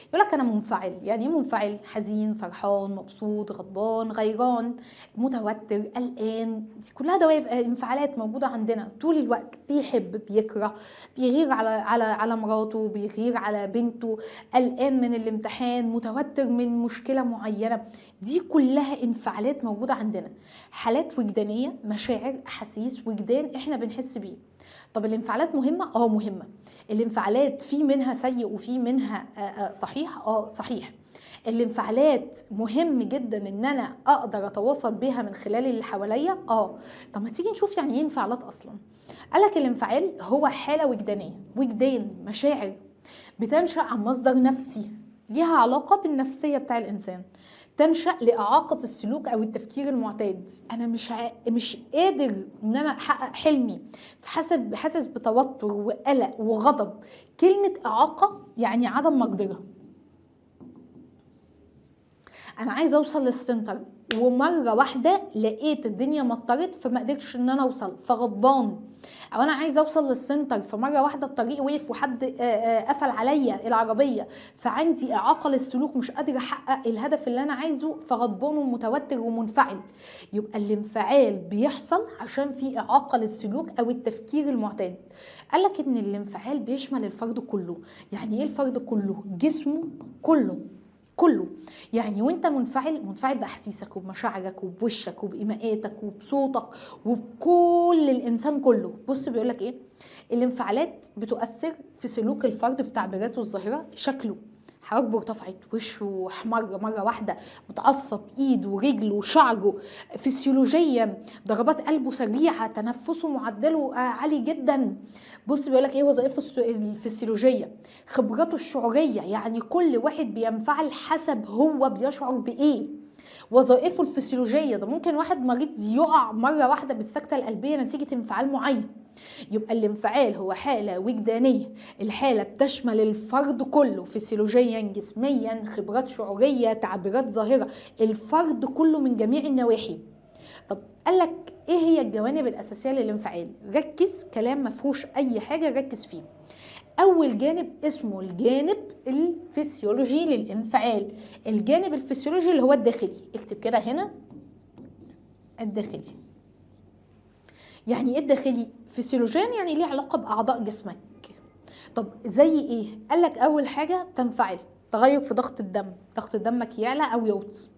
يقول لك انا منفعل، يعني ايه منفعل؟ حزين، فرحان، مبسوط، غضبان، غيران، متوتر، قلقان، دي كلها دوافع انفعالات موجودة عندنا طول الوقت. بيحب، بيكره، بيغير على على على مراته، بيغير على بنته، قلقان من الامتحان، متوتر من مشكلة معينة، دي كلها انفعالات موجودة عندنا، حالات وجدانيه، مشاعر، احاسيس، وجدان احنا بنحس بيه. طب الانفعالات مهمة؟ مهمة. الانفعالات في منها سيء وفي منها صحيح، صحيح. الانفعالات مهم جدا ان انا اقدر اتواصل بيها من خلال اللي حواليا. طب ما تيجي نشوف يعني ايه انفعالات اصلا. قالك الانفعال هو حاله وجدانيه، وجدان، مشاعر بتنشأ عن مصدر نفسي، ليها علاقة بالنفسيه بتاع الانسان، تنشأ لإعاقة السلوك أو التفكير المعتاد. أنا مش قادر إن أنا أحقق حلمي، فحاسس بتوتر وقلق وغضب. كلمة إعاقة يعني عدم مقدرة. أنا عايزة أوصل للسنتر، ومرة واحدة لقيت الدنيا مطرت فما قدرتش إن أنا أوصل، فغضبان. أو أنا عايزة أوصل للسنتر، فمرة واحدة الطريق وقف وحد قفل عليا العربية، فعندي إعاقة للسلوك، مش قادرة أحقق الهدف اللي أنا عايزه، فغضبان ومتوتر ومنفعل. يبقى الانفعال بيحصل عشان في إعاقة للسلوك أو التفكير المعتاد. قالك إن الانفعال بيشمل الفرد كله. يعني إيه الفرد كله؟ جسمه كله كله. يعني وانت منفعل، منفعل باحاسيسك وبمشاعرك وبوشك وبإيماءاتك وبصوتك وبكل الانسان كله. بص بيقولك ايه؟ الانفعالات بتؤثر في سلوك الفرد، في تعبيراته الظاهرة، شكله، حواجبه ارتفعت، وشه احمر مرة واحدة، متعصب، ايده ورجله وشعره، فسيولوجيا ضربات قلبه سريعة، تنفسه معدله عالي جدا. بص بيقولك ايه وظائفه الفسيولوجية، خبراته الشعوريه، يعني كل واحد بينفعل حسب هو بيشعر بايه. وظائفه الفسيولوجية، ده ممكن واحد مريض يقع مرة واحدة بالسكته القلبية نتيجة انفعال معين. يبقى الانفعال هو حالة وجدانية، الحالة بتشمل الفرد كله، فسيولوجيا، جسميا، خبرات شعورية، تعبيرات ظاهرة، الفرد كله من جميع النواحي. طب قالك ايه هي الجوانب الأساسية للانفعال؟ ركز، كلام مفهوش أي حاجة ركز فيه. أول جانب اسمه الجانب الفسيولوجي للانفعال. الجانب الفسيولوجي اللي هو الداخلي، اكتب كده هنا الداخلي. يعني ايه الداخلي؟ فسيولوجيا يعني ليه علاقة باعضاء جسمك. طب زي ايه؟ قالك اول حاجة تنفعل، تغير في ضغط الدم، ضغط دمك يعلى او يوطي،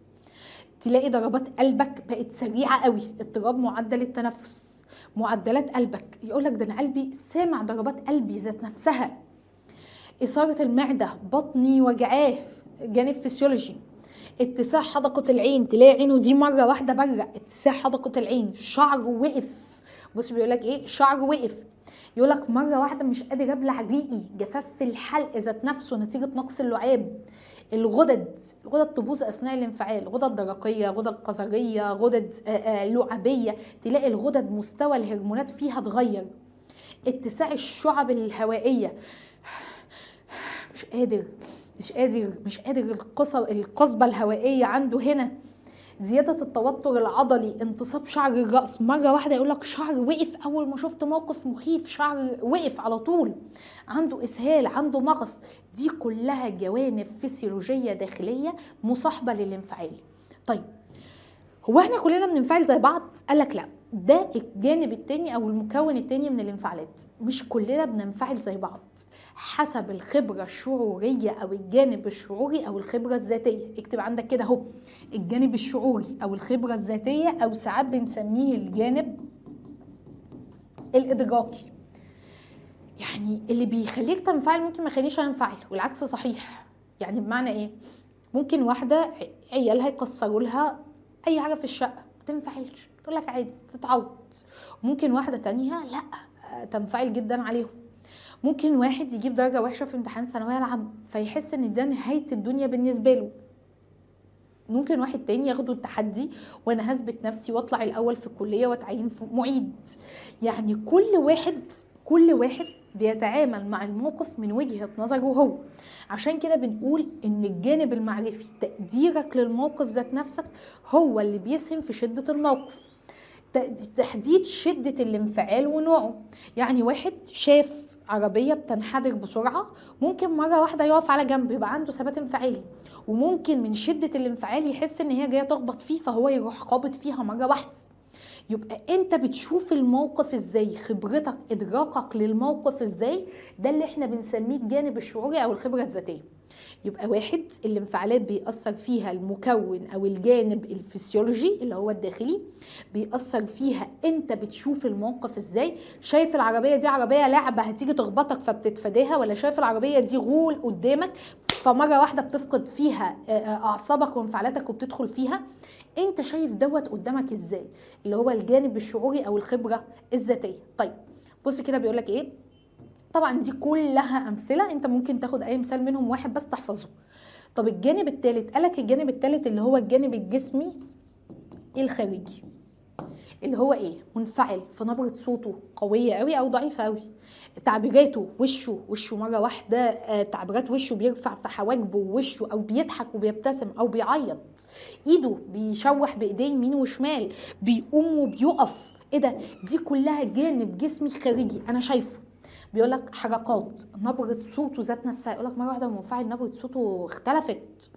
تلاقي ضربات قلبك بقت سريعة قوي، اضطراب معدل التنفس، معدلات قلبك، يقولك ده انا قلبي سامع ضربات قلبي ذات نفسها، اثاره المعدة، بطني وجعاه، جانب فسيولوجي، اتساع حدقه العين، تلاقي عينه دي مرة واحدة بره، اتساع حدقه العين، شعره وقف. بص بيقولك ايه؟ شعره وقف. يقولك مرة واحدة مش قادر ابلع ريقي، جفاف في الحلق ذات نفسه نتيجة نقص اللعاب. الغدد، الغدد تبوظ اثناء الانفعال، غدد درقيه، غدد قذريه، غدد لعابيه، تلاقي الغدد مستوى الهرمونات فيها اتغير. اتساع الشعب الهوائية، مش قادر مش قادر مش قادر، القصبة الهوائية عنده هنا. زيادة التوتر العضلي، انتصاب شعر الرأس، مرة واحدة يقولك شعر وقف أول ما شفت موقف مخيف، شعر وقف على طول، عنده إسهال، عنده مغص. دي كلها جوانب فسيولوجية داخلية مصاحبة للانفعال. طيب هو احنا كلنا بننفعل زي بعض؟ قالك لا، ده الجانب التاني او المكون التاني من الانفعالات. مش كلنا بننفعل زي بعض، حسب الخبرة الشعورية او الجانب الشعوري او الخبرة الذاتية. اكتب عندك كده اهو، الجانب الشعوري او الخبرة الذاتية، او ساعات بنسميه الجانب الادراكي. يعني اللي بيخليك تنفعل ممكن ما يخلينيش انفعل، والعكس صحيح. يعني بمعنى ايه؟ ممكن واحدة عيالها يكسروا لها اي حاجة في الشقة ما تنفعلش، تقول لك عادي تتعوض. ممكن واحدة تانية لا تنفعل جدا عليهم. ممكن واحد يجيب درجه وحشة في امتحان ثانوية العامة فيحس ان ده نهاية الدنيا بالنسبة له. ممكن واحد تاني ياخده التحدي، وانا هثبت نفسي واطلع الاول في الكلية واتعين في معيد. يعني كل واحد بيتعامل مع الموقف من وجهة نظره هو. عشان كده بنقول ان الجانب المعرفي، تقديرك للموقف ذات نفسك، هو اللي بيسهم في شدة الموقف. تحديد شدة الانفعال ونوعه. يعني واحد شاف عربية بتنحدر بسرعة، ممكن مرة واحدة يقف على جنب، يبقى عنده ثبات انفعالي، وممكن من شدة الانفعال يحس ان هي جاية تخبط فيه فهو يروح خابط فيها مرة واحدة. يبقى انت بتشوف الموقف ازاي، خبرتك، ادراكك للموقف ازاي، ده اللي احنا بنسميه الجانب الشعوري او الخبرة الذاتية. يبقى واحد، الانفعالات بيأثر فيها المكون او الجانب الفسيولوجي اللي هو الداخلي، بيأثر فيها انت بتشوف الموقف ازاي. شايف العربية دي عربية لعبة هتيجي تخبطك فبتتفاداها، ولا شايف العربية دي غول قدامك فمرة واحدة بتفقد فيها اعصابك وانفعالاتك وبتدخل فيها. انت شايف دوت قدامك ازاي، اللي هو الجانب الشعوري او الخبرة الذاتية. طيب بص كده بيقولك ايه. طبعا دي كلها امثلة، انت ممكن تاخد اي مثال منهم واحد بس تحفظه. طب الجانب الثالث، قالك الجانب الثالث اللي هو الجانب الجسمي الخارجي، اللي هو ايه؟ منفعل في نبره صوته قوية قوي او ضعيفة قوي، تعبيراته، وشه مرة واحدة، تعبيرات وشه، بيرفع في حواجبه ووشه، او بيضحك وبيبتسم او بيعيط، ايده بيشوح بايديه يمين وشمال، بيقوم وبيقف. ايه ده؟ دي كلها جانب جسمي خارجي انا شايفه. بيقول لك حركات، نبره صوته ذات نفسها، يقول لك مرة واحدة منفعل نبره صوته اختلفت،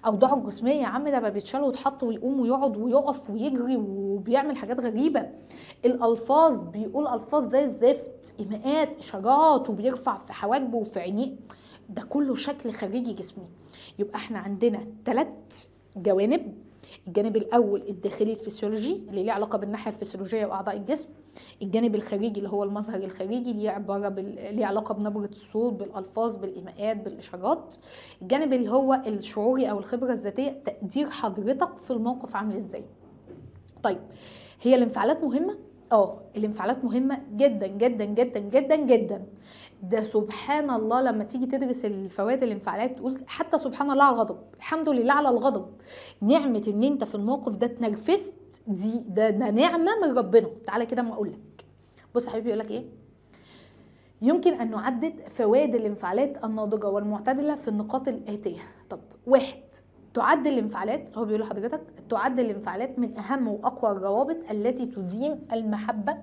اوضاعه الجسمية يا عم ده بقى بيتشال ويتحط ويقوم ويقعد ويقف ويجري وبيعمل حاجات غريبة. الالفاظ، بيقول الفاظ زي الزفت، ايماءات، اشارات، وبيرفع في حواجبه وفي عينيه. ده كله شكل خارجي جسمي. يبقى احنا عندنا 3 جوانب. الجانب الاول الداخلي الفسيولوجي اللي ليه علاقة بالناحيه الفسيولوجية واعضاء الجسم. الجانب الخارجي اللي هو المظهر الخارجي، ليه عبارة ليه علاقة بنبره الصوت، بالالفاظ، بالايماءات، بالاشارات. الجانب اللي هو الشعوري او الخبرة الذاتية، تقدير حضرتك في الموقف عامل ازاي. طيب هي الانفعالات مهمة؟ الانفعالات مهمة جدا جدا جدا جدا جدا. ده سبحان الله لما تيجي تدرس الفوائد الانفعالات تقول حتى سبحان الله على الغضب، الحمد لله على الغضب، نعمه ان انت في الموقف ده اتنرفزت، دي ده نعمه من ربنا. تعالى كده ما اقول لك. بص يا حبيبي يقول لك ايه؟ يمكن ان نعدد فوائد الانفعالات الناضجة والمعتدله في النقاط الاتية. طب واحد، تعد الانفعالات، هو بيقول لحضرتك تعد الانفعالات من اهم واقوى الروابط التي تديم المحبة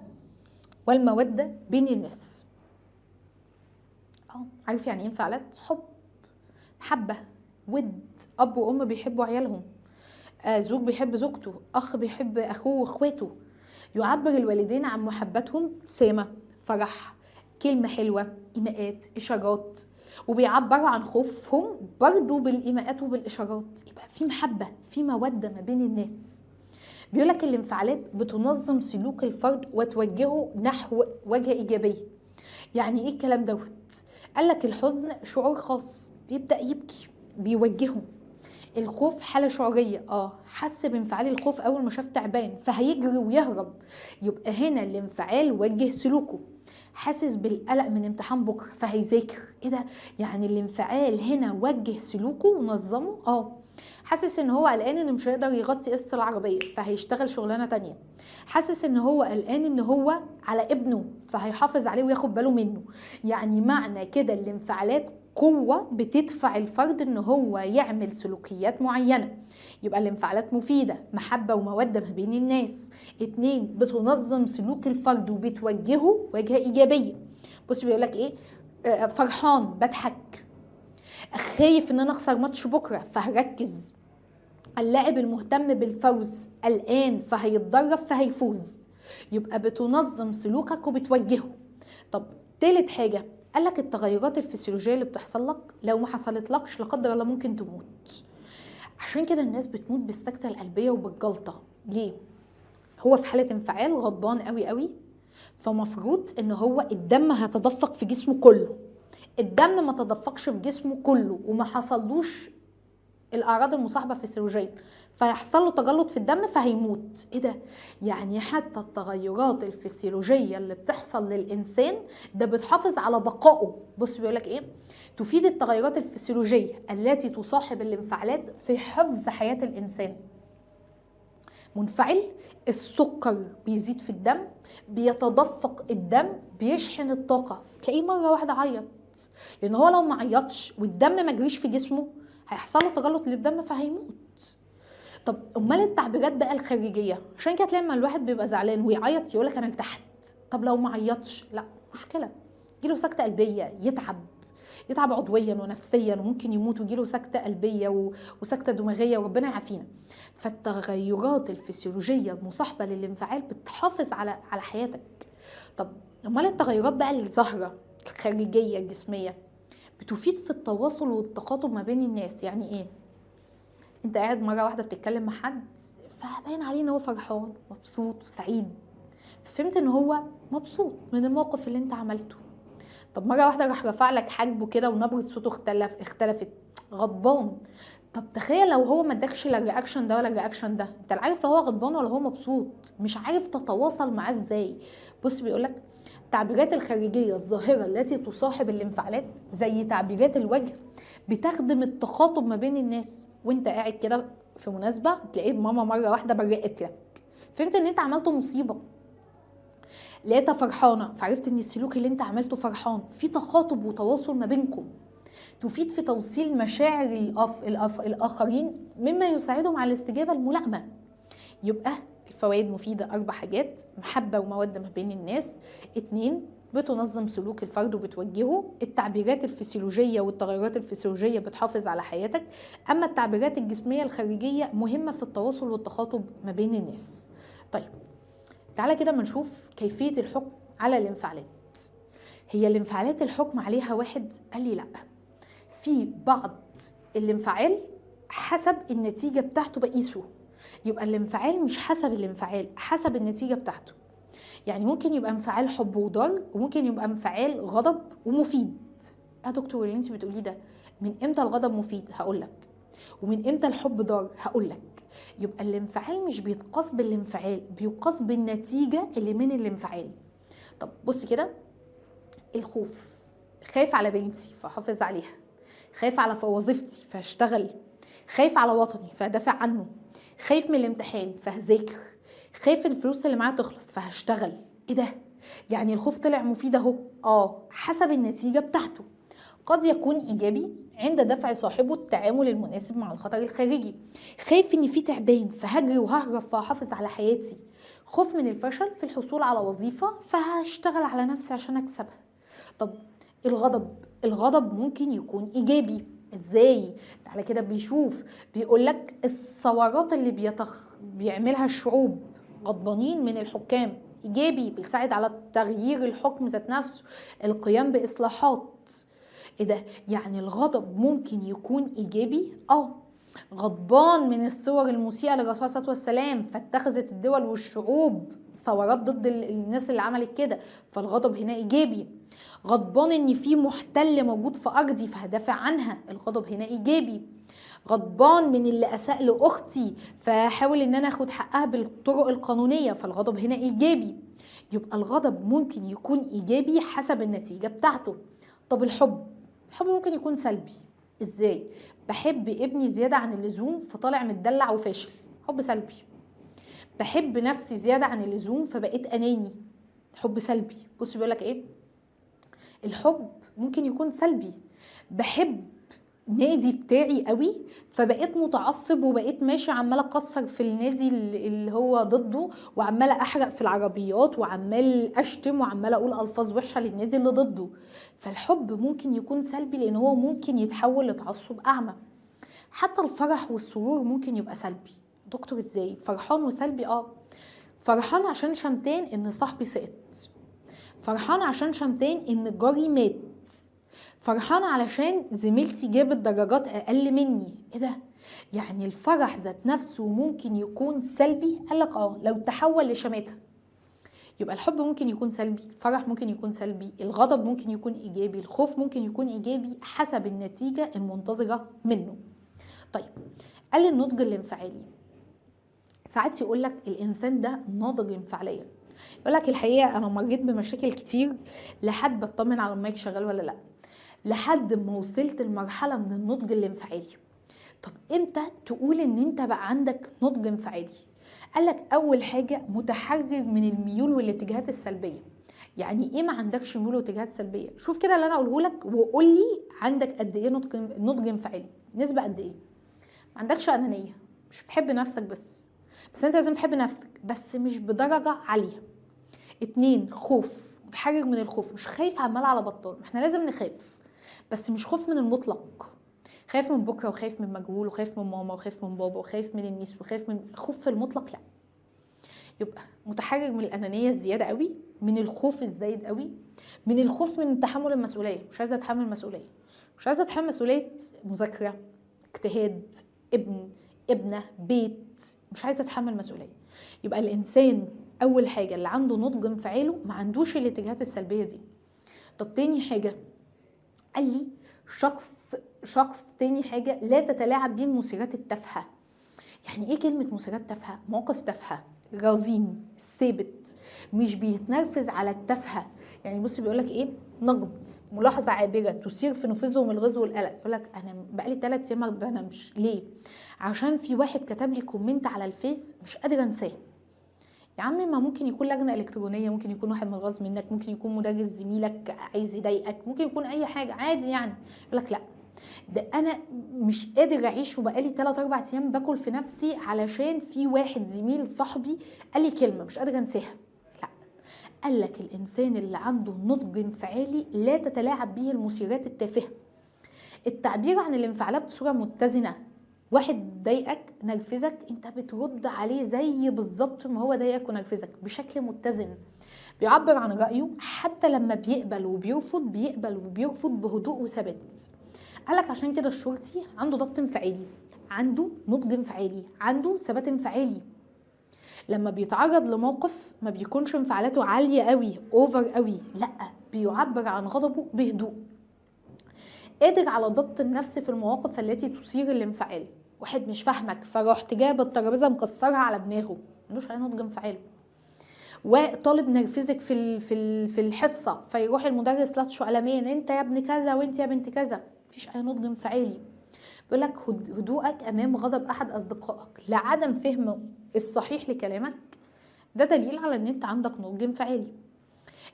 والمودة بين الناس. عارف يعني ايه انفعالات؟ حب، محبة، ود، اب وام بيحبوا عيالهم، زوج بيحب زوجته، اخ بيحب اخوه واخواته. يعبر الوالدين عن محبتهم ابتسامة، فرح، كلمة حلوة، ايماءات، اشارات، وبيعبروا عن خوفهم برضو بالايماءات وبالاشارات. يبقى في محبة، في موده ما بين الناس. بيقولك الانفعالات بتنظم سلوك الفرد وتوجهه نحو وجهه ايجابية. يعني ايه الكلام دوت؟ قالك الحزن شعور خاص، بيبدا يبكي، بيوجهه. الخوف حاله شعوريه، حس بانفعال الخوف اول ما شاف تعبان فهيجري ويهرب، يبقى هنا الانفعال وجه سلوكه. حاسس بالقلق من امتحان بكره فهيذاكر، ايه ده؟ يعني الانفعال هنا وجه سلوكه ونظمه. حاسس ان هو قلقان انه مش هيقدر يغطي قسط العربية فهيشتغل شغلانة تانية. حاسس ان هو قلقان ان هو على ابنه فهيحافظ عليه وياخد باله منه. يعني معنى كده الانفعالات قوة بتدفع الفرد ان هو يعمل سلوكيات معينة. يبقى الانفعالات مفيدة، محبة ومودة ما بين الناس. 2، بتنظم سلوك الفرد وبتوجهه وجهه ايجابية. بص بيقولك ايه؟ فرحان بضحك، خايف ان انا اخسر ماتش بكره فهركز. اللاعب المهتم بالفوز قلقان فهيتدرب فهيفوز. يبقى بتنظم سلوكك وبتوجهه. طب تالت حاجة، قالك التغيرات الفسيولوجية اللي بتحصل لك لو ما حصلتلكش لا قدر الله ممكن تموت. عشان كده الناس بتموت بالسكته القلبية وبالجلطه. ليه؟ هو في حاله انفعال، غضبان قوي قوي، فمفروض ان هو الدم هيتدفق في جسمه كله. الدم ما تدفقش في جسمه كله وما حصلوش الاعراض المصاحبة فسيولوجيا، فيحصل له تجلط في الدم فهيموت. ايه ده؟ يعني حتى التغيرات الفسيولوجية اللي بتحصل للانسان ده بتحافظ على بقائه. بص بيقول لك ايه؟ تفيد التغيرات الفسيولوجية التي تصاحب الانفعالات في حفظ حياة الانسان. منفعل، السكر بيزيد في الدم، بيتدفق الدم، بيشحن الطاقة، تلاقيه مرة واحدة عيط، لان هو لو ما عيطش والدم ما جريش في جسمه هيحصل له تجلط للدم فهيموت. طب امال التعبيرات بقى الخارجية؟ عشان كده تلاقي لما الواحد بيبقى زعلان ويعيط يقول لك انا ارتحت. طب لو ما عيطش، لا مشكلة، يجيله سكته قلبية، يتعب عضويا ونفسيا وممكن يموت ويجيله سكته قلبية وسكتة دماغية وربنا يعافينا. فالتغيرات الفسيولوجية المصاحبة للانفعال بتحافظ على حياتك. طب امال التغيرات بقى الظاهرة الخارجية الجسمية بتفيد في التواصل والتخاطب ما بين الناس. يعني ايه؟ انت قاعد مرة واحدة بتتكلم مع حد فباين عليه ان هو فرحان مبسوط وسعيد، ففهمت ان هو مبسوط من الموقف اللي انت عملته. طب مرة واحدة راح رفع لك حاجبه كده ونبره صوته اختلفت، غضبان. طب تخيل لو هو ما ادكش لا ال reaction ده ولا ال reaction ده، انت لا عارف لو هو غضبان ولا هو مبسوط، مش عارف تتواصل معاه ازاي. بص بيقولك التعبيرات الخارجية الظاهرة التي تصاحب الانفعالات زي تعبيرات الوجه بتخدم التخاطب ما بين الناس. وانت قاعد كده في مناسبة تلاقي ماما مرة واحدة برقت لك، فهمت ان انت عملت مصيبة. لقيتها فرحانة فعرفت ان السلوك اللي انت عملته فرحان. في تخاطب وتواصل ما بينكم، تفيد في توصيل مشاعر الآخرين مما يساعدهم على الاستجابة الملائمة. يبقى الفوائد مفيدة 4 حاجات: محبة ومودة ما بين الناس، 2 بتنظم سلوك الفرد وبتوجهه، التعبيرات الفسيولوجية والتغيرات الفسيولوجية بتحافظ على حياتك، أما التعبيرات الجسمية الخارجية مهمة في التواصل والتخاطب ما بين الناس. طيب تعالى كده ما نشوف كيفية الحكم على الانفعالات. هي الانفعالات الحكم عليها واحد؟ قال لي لا، في بعض الانفعال حسب النتيجة بتاعته بقيسه. يبقى الانفعال مش حسب الانفعال، حسب النتيجة بتاعته. يعني ممكن يبقى انفعال حب وضر، وممكن يبقى انفعال غضب ومفيد. يا دكتور اللي انت بتقوليه ده، من امتى الغضب مفيد؟ هقولك. ومن امتى الحب ضار؟ هقولك. يبقى الانفعال مش بيتقاس بالانفعال، بيقاس بالنتيجة اللي من الانفعال. طب بص كده، الخوف، خايف على بنتي فحافظ عليها، خايف على وظيفتي فهشتغل، خايف على وطني فهدافع عنه، خايف من الامتحان فهذاكر، خايف الفلوس اللي معايا تخلص فهشتغل. ايه ده؟ يعني الخوف طلع مفيد اهو، حسب النتيجة بتاعته. قد يكون ايجابي عند دفع صاحبه التعامل المناسب مع الخطر الخارجي. خايف ان في تعبان فهجري وههرب فهحافظ على حياتي. خوف من الفشل في الحصول على وظيفة فهشتغل على نفسي عشان اكسبها. طب الغضب، الغضب ممكن يكون ايجابي ازاي؟ تعالى كده بيشوف، بيقولك الثورات اللي بيعملها الشعوب غضبانين من الحكام، ايجابي، بيساعد على تغيير الحكم ذات نفسه، القيام باصلاحات. ايه ده؟ يعني الغضب ممكن يكون ايجابي؟ غضبان من الصور المسيئه للرسول صلى الله عليه وسلم فاتخذت الدول والشعوب ثورات ضد الناس اللي عملت كده، فالغضب هنا ايجابي. غضبان ان في محتل موجود في ارضي فهدافع عنها، الغضب هنا ايجابي. غضبان من اللي اساء لاختي فحاول ان انا اخد حقها بالطرق القانونية، فالغضب هنا ايجابي. يبقى الغضب ممكن يكون ايجابي حسب النتيجة بتاعته. طب الحب، الحب ممكن يكون سلبي ازاي؟ بحب ابني زيادة عن اللزوم فطالع متدلع وفاشل، حب سلبي. بحب نفسي زيادة عن اللزوم فبقيت اناني، حب سلبي. بص بيقولك ايه؟ الحب ممكن يكون سلبي. بحب نادي بتاعي قوي فبقيت متعصب وبقيت ماشي عماله اكسر في النادي اللي هو ضده، وعماله احرق في العربيات، وعمال اشتم، وعماله اقول الفاظ وحشة للنادي اللي ضده. فالحب ممكن يكون سلبي لان هو ممكن يتحول لتعصب اعمى. حتى الفرح والسرور ممكن يبقى سلبي. دكتور ازاي فرحان وسلبي؟ فرحان عشان شمتان ان صاحبي سقط، فرحان عشان شمتان ان جاري مات، فرحان علشان زميلتي جابت درجات اقل مني. ايه ده؟ يعني الفرح ذات نفسه ممكن يكون سلبي؟ قالك لو تحول لشماتة. يبقى الحب ممكن يكون سلبي، الفرح ممكن يكون سلبي، الغضب ممكن يكون ايجابي، الخوف ممكن يكون ايجابي، حسب النتيجة المنتظره منه. طيب قال النضج الانفعالي. ساعات يقول لك الانسان ده ناضج انفعاليا، يقول لك الحقيقة انا مريت بمشاكل كتير لحد بطمن على المايك شغال ولا لا، لحد ما وصلت لمرحلة من النضج الانفعالي. طب امتى تقول ان انت بقى عندك نضج انفعالي؟ قال لك اول حاجة متحرر من الميول والاتجاهات السلبية. يعني ايه ما عندكش ميول واتجاهات سلبية؟ شوف كده اللي انا اقوله لك وقول لي عندك قد ايه نضج انفعالي، نسبه قد ايه. ما عندكش انانية، مش بتحب نفسك بس انت لازم تحب نفسك بس مش بدرجة عالية. 2 خوف، متحرر من الخوف، مش خايف عمال على بطال. احنا لازم نخاف بس مش خوف من المطلق، خايف من بكره وخايف من مجهول وخايف من ماما وخايف من بابا وخايف من الميس وخايف من خوف في المطلق، لا. يبقى متحرر من الانانية الزيادة قوي، من الخوف الزايد قوي، من الخوف من تحمل المسؤولية، مش عايزه اتحمل مسؤولية، مش عايزه اتحمل مسؤولية مذاكرة، اجتهاد، ابن، ابنه، بيت، مش عايزه اتحمل مسؤولية. يبقى الانسان اول حاجة اللي عنده نضج انفعاله ما عندوش الاتجاهات السلبية دي. طب تاني حاجة قال لي شخص تاني حاجة لا تتلاعب بيه المثيرات التافهة. يعني ايه كلمة مثيرات تافهة؟ مواقف تافهة، رزين، ثابت، مش بيتنرفز على التافهة. يعني بص بيقولك ايه، نقد، ملاحظة عابرة تثير في نفوذهم الغيظ والقلق. يقولك انا بقالي 3 ايام ما بنامش، ليه؟ عشان في واحد كتب لي comment على الفيس مش قادرة انساه. يا عم ما ممكن يكون لجنة الكترونية، ممكن يكون واحد متغاظ منك، ممكن يكون مدرس زميلك عايز يضايقك، ممكن يكون اي حاجة عادي يعني. يقولك لا ده انا مش قادر اعيش وبقالي 3-4 ايام باكل في نفسي علشان في واحد زميل صاحبي قال لي كلمة مش قادرة انساها. لا، قال لك الانسان اللي عنده نضج انفعالي لا تتلاعب به المثيرات التافهة. التعبير عن الانفعالات بصورة متزنة. واحد ضايقك نرفزك، انت بترد عليه زي بالظبط ما هو ضايقك ونرفزك بشكل متزن. بيعبر عن رايه حتى لما بيقبل وبيرفض، بيقبل وبيرفض بهدوء وثبات. قالك عشان كده الشرطي عنده ضبط انفعالي، عنده نضج انفعالي، عنده ثبات انفعالي. لما بيتعرض لموقف ما بيكونش انفعالاته عالية قوي، اوفر قوي، لا بيعبر عن غضبه بهدوء. قادر على ضبط النفس في المواقف التي تثير الانفعال. واحد مش فاهمك فرحت جايب الترابيزة مكسرها على دماغه، ملوش اي نضج انفعال. وطالب نرفزك في في الحصة فيروح المدرس لطشه قلمين، انت يا ابن كذا وانت يا بنت كذا، مفيش اي نضج انفعالي. بيقول لك هدوءك امام غضب احد اصدقائك لعدم فهمه الصحيح لكلامك، ده دليل على ان انت عندك نضج انفعالي.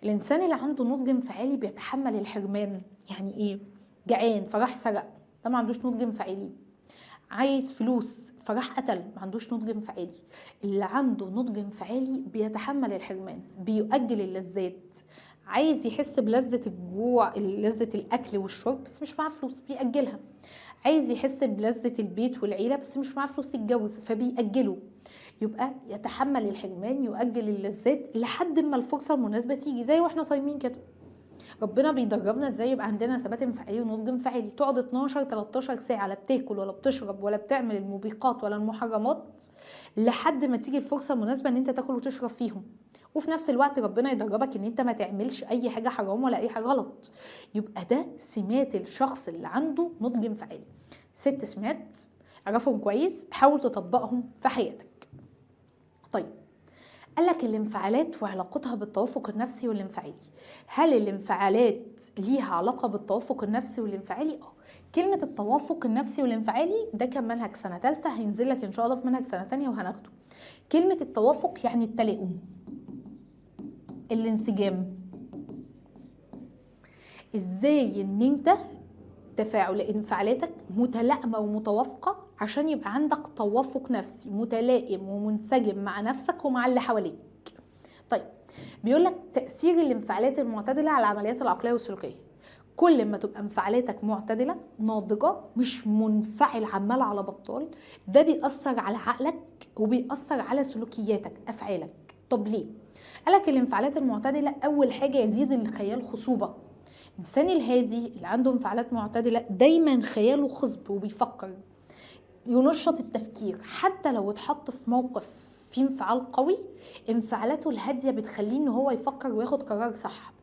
الانسان اللي عنده نضج انفعالي بيتحمل الحرمان. يعني ايه؟ جعان فراح سرق، ده ما عندوش نضج انفعالي. عايز فلوس فراح قتل، ما عندوش نضج انفعالي. اللي عنده نضج انفعالي بيتحمل الحرمان، بيؤجل اللذات. عايز يحس بلذة الجوع، لذة الأكل والشرب، بس مش معاه فلوس بيأجلها. عايز يحس بلذة البيت والعيلة بس مش معاه فلوس يتجوز فبيأجله. يبقى يتحمل الحرمان، يؤجل اللذات لحد ما الفرصة المناسبة تيجي، زي واحنا صايمين كده. ربنا بيدربنا ازاي يبقى عندنا ثبات انفعالي ونضج انفعالي. تقعد 12 13 ساعة لا بتاكل ولا بتشرب ولا بتعمل الموبقات ولا المحرمات لحد ما تيجي الفرصة المناسبة ان انت تاكل وتشرب فيهم، وفي نفس الوقت ربنا يدربك ان انت ما تعملش اي حاجة حرام ولا اي حاجة غلط. يبقى ده سمات الشخص اللي عنده نضج انفعالي. 6 سمات اعرفهم كويس، حاول تطبقهم في حياتك. طيب قال لك الانفعالات وعلاقتها بالتوافق النفسي والانفعالي. هل الانفعالات ليها علاقة بالتوافق النفسي والانفعالي؟ كلمة التوافق النفسي والانفعالي ده كان منهج سنة ثالثة، هينزل لك ان شاء الله في منهج سنة ثانية وهناخده. كلمة التوافق يعني التلاؤم، الانسجام، ازاي ان انت تفاعل انفعالاتك متلائمه ومتوافقه عشان يبقى عندك توافق نفسي متلائم ومنسجم مع نفسك ومع اللي حواليك. طيب بيقول لك تاثير الانفعالات المعتدلة على العمليات العقلية والسلوكيه. كل ما تبقى انفعالاتك معتدلة ناضجة مش منفعل عمال على بطال، ده بيأثر على عقلك وبيأثر على سلوكياتك افعالك. طب ليه؟ قالك الانفعالات المعتدلة اول حاجة يزيد الخيال خصوبة. الانسان الهادي اللي عنده انفعالات معتدلة دايما خياله خصب وبيفكر، ينشط التفكير حتى لو اتحط في موقف في انفعال قوي، انفعالاته الهادية بتخليه ان هو يفكر وياخد قرار صح.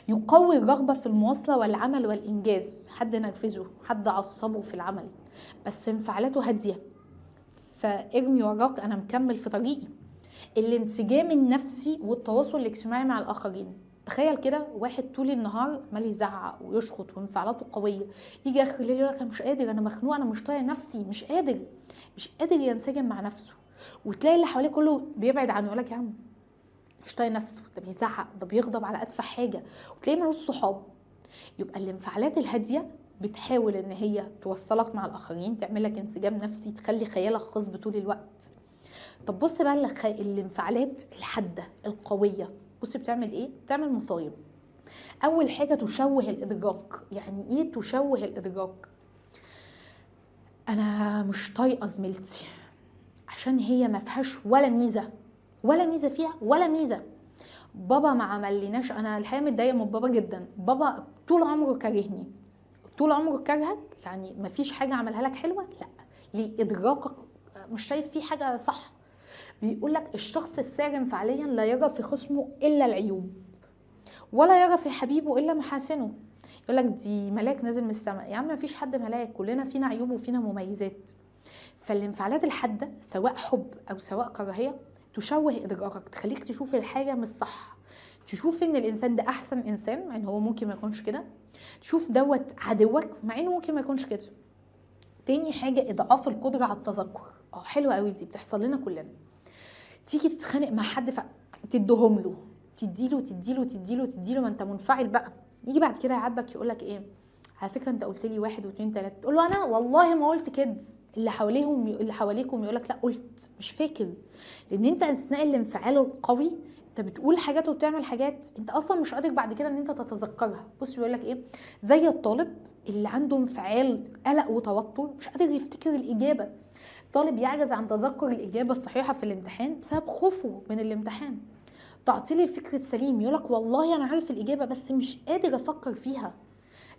يقوي الرغبة في المواصلة والعمل والإنجاز. حد نرفزه، حد عصبه في العمل، بس انفعالاته هادية، فارمي وراك أنا مكمل في طريقي. الانسجام النفسي والتواصل الاجتماعي مع الآخرين. تخيل كده واحد طول النهار عمال يزعق ويشخط وانفعالاته قوية، يجي آخر الليل يقول لك أنا مش قادر، أنا مخنوق، أنا مش طايق نفسي، مش قادر، مش قادر ينسجم مع نفسه. وتلاقي اللي حواليه كله بيبعد عنه، يقول لك يا عم مش طايق نفسه، ده بيزعق، ده بيغضب على أتفه حاجة، وتلاقيه ملوش صحاب. يبقى الانفعالات الهادية بتحاول إن هي توصلك مع الآخرين، تعمل لك انسجام نفسي، تخلي خيالك خصب طول الوقت. طب بص بقى الانفعالات الحادة القوية، بص بتعمل إيه؟ بتعمل مصايب. أول حاجة تشوه الإدراك. يعني إيه تشوه الإدراك؟ أنا مش طايقة زميلتي عشان هي ما فيهاش ولا ميزة، ولا ميزة فيها ولا ميزة. بابا ما عملناش، أنا الحقيقة متضايقة من بابا جدا، بابا طول عمره كارهني، طول عمره كارهك، يعني ما فيش حاجة عملها لك حلوة؟ لا. ليه؟ إدراكك مش شايف فيه حاجة صح. بيقول لك الشخص الساجن انفعاليا لا يرى في خصمه إلا العيوب، ولا يرى في حبيبه إلا محاسنه. يقول لك دي ملاك نازل من السماء، يا عم ما فيش حد ملاك، كلنا فينا عيوب وفينا مميزات. فالانفعالات الحادة سواء حب أو سواء كراهية تشوه إدراكك، تخليك تشوف الحاجة مش صح، تشوف إن الإنسان ده أحسن إنسان مع إن هو ممكن ما يكونش كده، تشوف دوت عدوك مع إنه ممكن ما يكونش كده. تاني حاجة إضعاف القدرة على التذكر. حلوة قوي دي، بتحصل لنا كلنا. تيجي تتخانق مع حد فتديهم له، تديله تديله تديله تديله، ما انت منفعل بقى. يجي بعد كده يعاتبك يقول لك ايه، على فكرة انت قلت لي 1 و2 3، تقول له انا والله ما قلت كده. اللي حواليهم اللي حواليكم يقول لك لا قلت، مش فاكر. لان انت اثناء الانفعال القوي انت بتقول حاجات وبتعمل حاجات انت اصلا مش قادر بعد كده ان انت تتذكرها. بص بيقول لك ايه، زي الطالب اللي عنده انفعال قلق وتوتر مش قادر يفتكر الاجابة. طالب يعجز عن تذكر الإجابة الصحيحة في الامتحان بسبب خوفه من الامتحان. تعطيل الفكر السليم، يقولك والله أنا عارف الإجابة بس مش قادر أفكر فيها.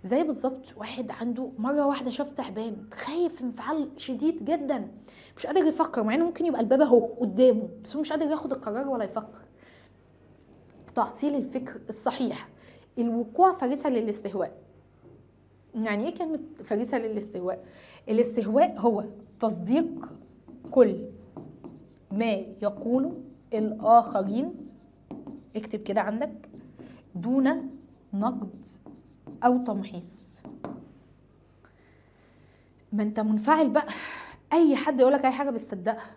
زي بالظبط واحد عنده مرة واحدة شاف تعبان، خايف انفعال شديد جدا، مش قادر يفكر، مع إنه ممكن يبقى الباب أهو قدامه بس هو مش قادر ياخد القرار ولا يفكر. تعطيل الفكر الصحيح. الوقوع فريسة للاستهواء. يعني إيه كلمة فريسة للاستهواء؟ الاستهواء هو تصديق كل ما يقوله الآخرين، اكتب كده عندك، دون نقد أو تمحيص. ما انت منفعل بقى، أي حد يقولك أي حاجة بتصدقها.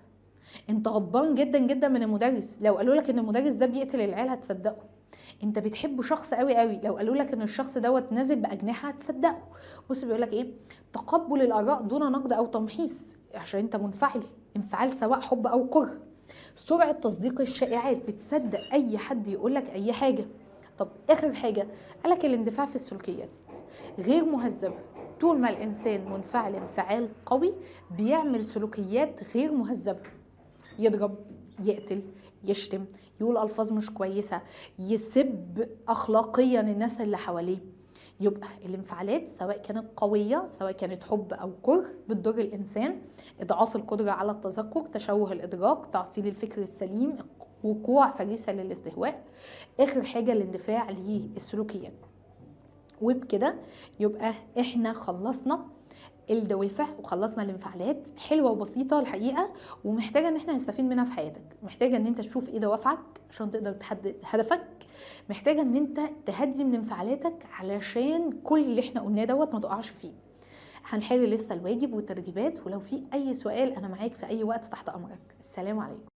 انت غضبان جدا جدا من المدرس، لو قالوا لك ان المدرس ده بيقتل العيال هتصدقه. انت بتحب شخص قوي قوي، لو قالوا لك ان الشخص دوت نازل باجنحه هتصدقه. بص بيقول لك ايه، تقبل الاراء دون نقد او تمحيص، عشان انت منفعل، انفعال سواء حب او كره. سرعة تصديق الشائعات، بتصدق اي حد يقول لك اي حاجة. طب اخر حاجة قالك الاندفاع في السلوكيات غير مهذبة. طول ما الانسان منفعل انفعال قوي بيعمل سلوكيات غير مهذبة، يضرب، يقتل، يشتم، يقول ألفاظ مش كويسة، يسب أخلاقيا الناس اللي حواليه. يبقى الانفعالات سواء كانت قوية سواء كانت حب أو كره بتضر الإنسان. إضعاف القدرة على التذكر، تشوه الإدراك، تعطيل الفكر السليم، وقوع فريسة للاستهواء. آخر حاجة الاندفاع للسلوكيات. وبكده يبقى إحنا خلصنا الدوافع وخلصنا الانفعالات. حلوة وبسيطة الحقيقة، ومحتاجة ان احنا نستفيد منها في حياتك. محتاجه ان انت تشوف ايه دوافعك عشان تقدر تحدد هدفك، محتاجه ان انت تهدي من انفعالاتك علشان كل اللي احنا قلناه دوت ما تقعش فيه. هنحل لسه الواجب والتدريبات، ولو في اي سؤال انا معاك في اي وقت تحت امرك. السلام عليكم.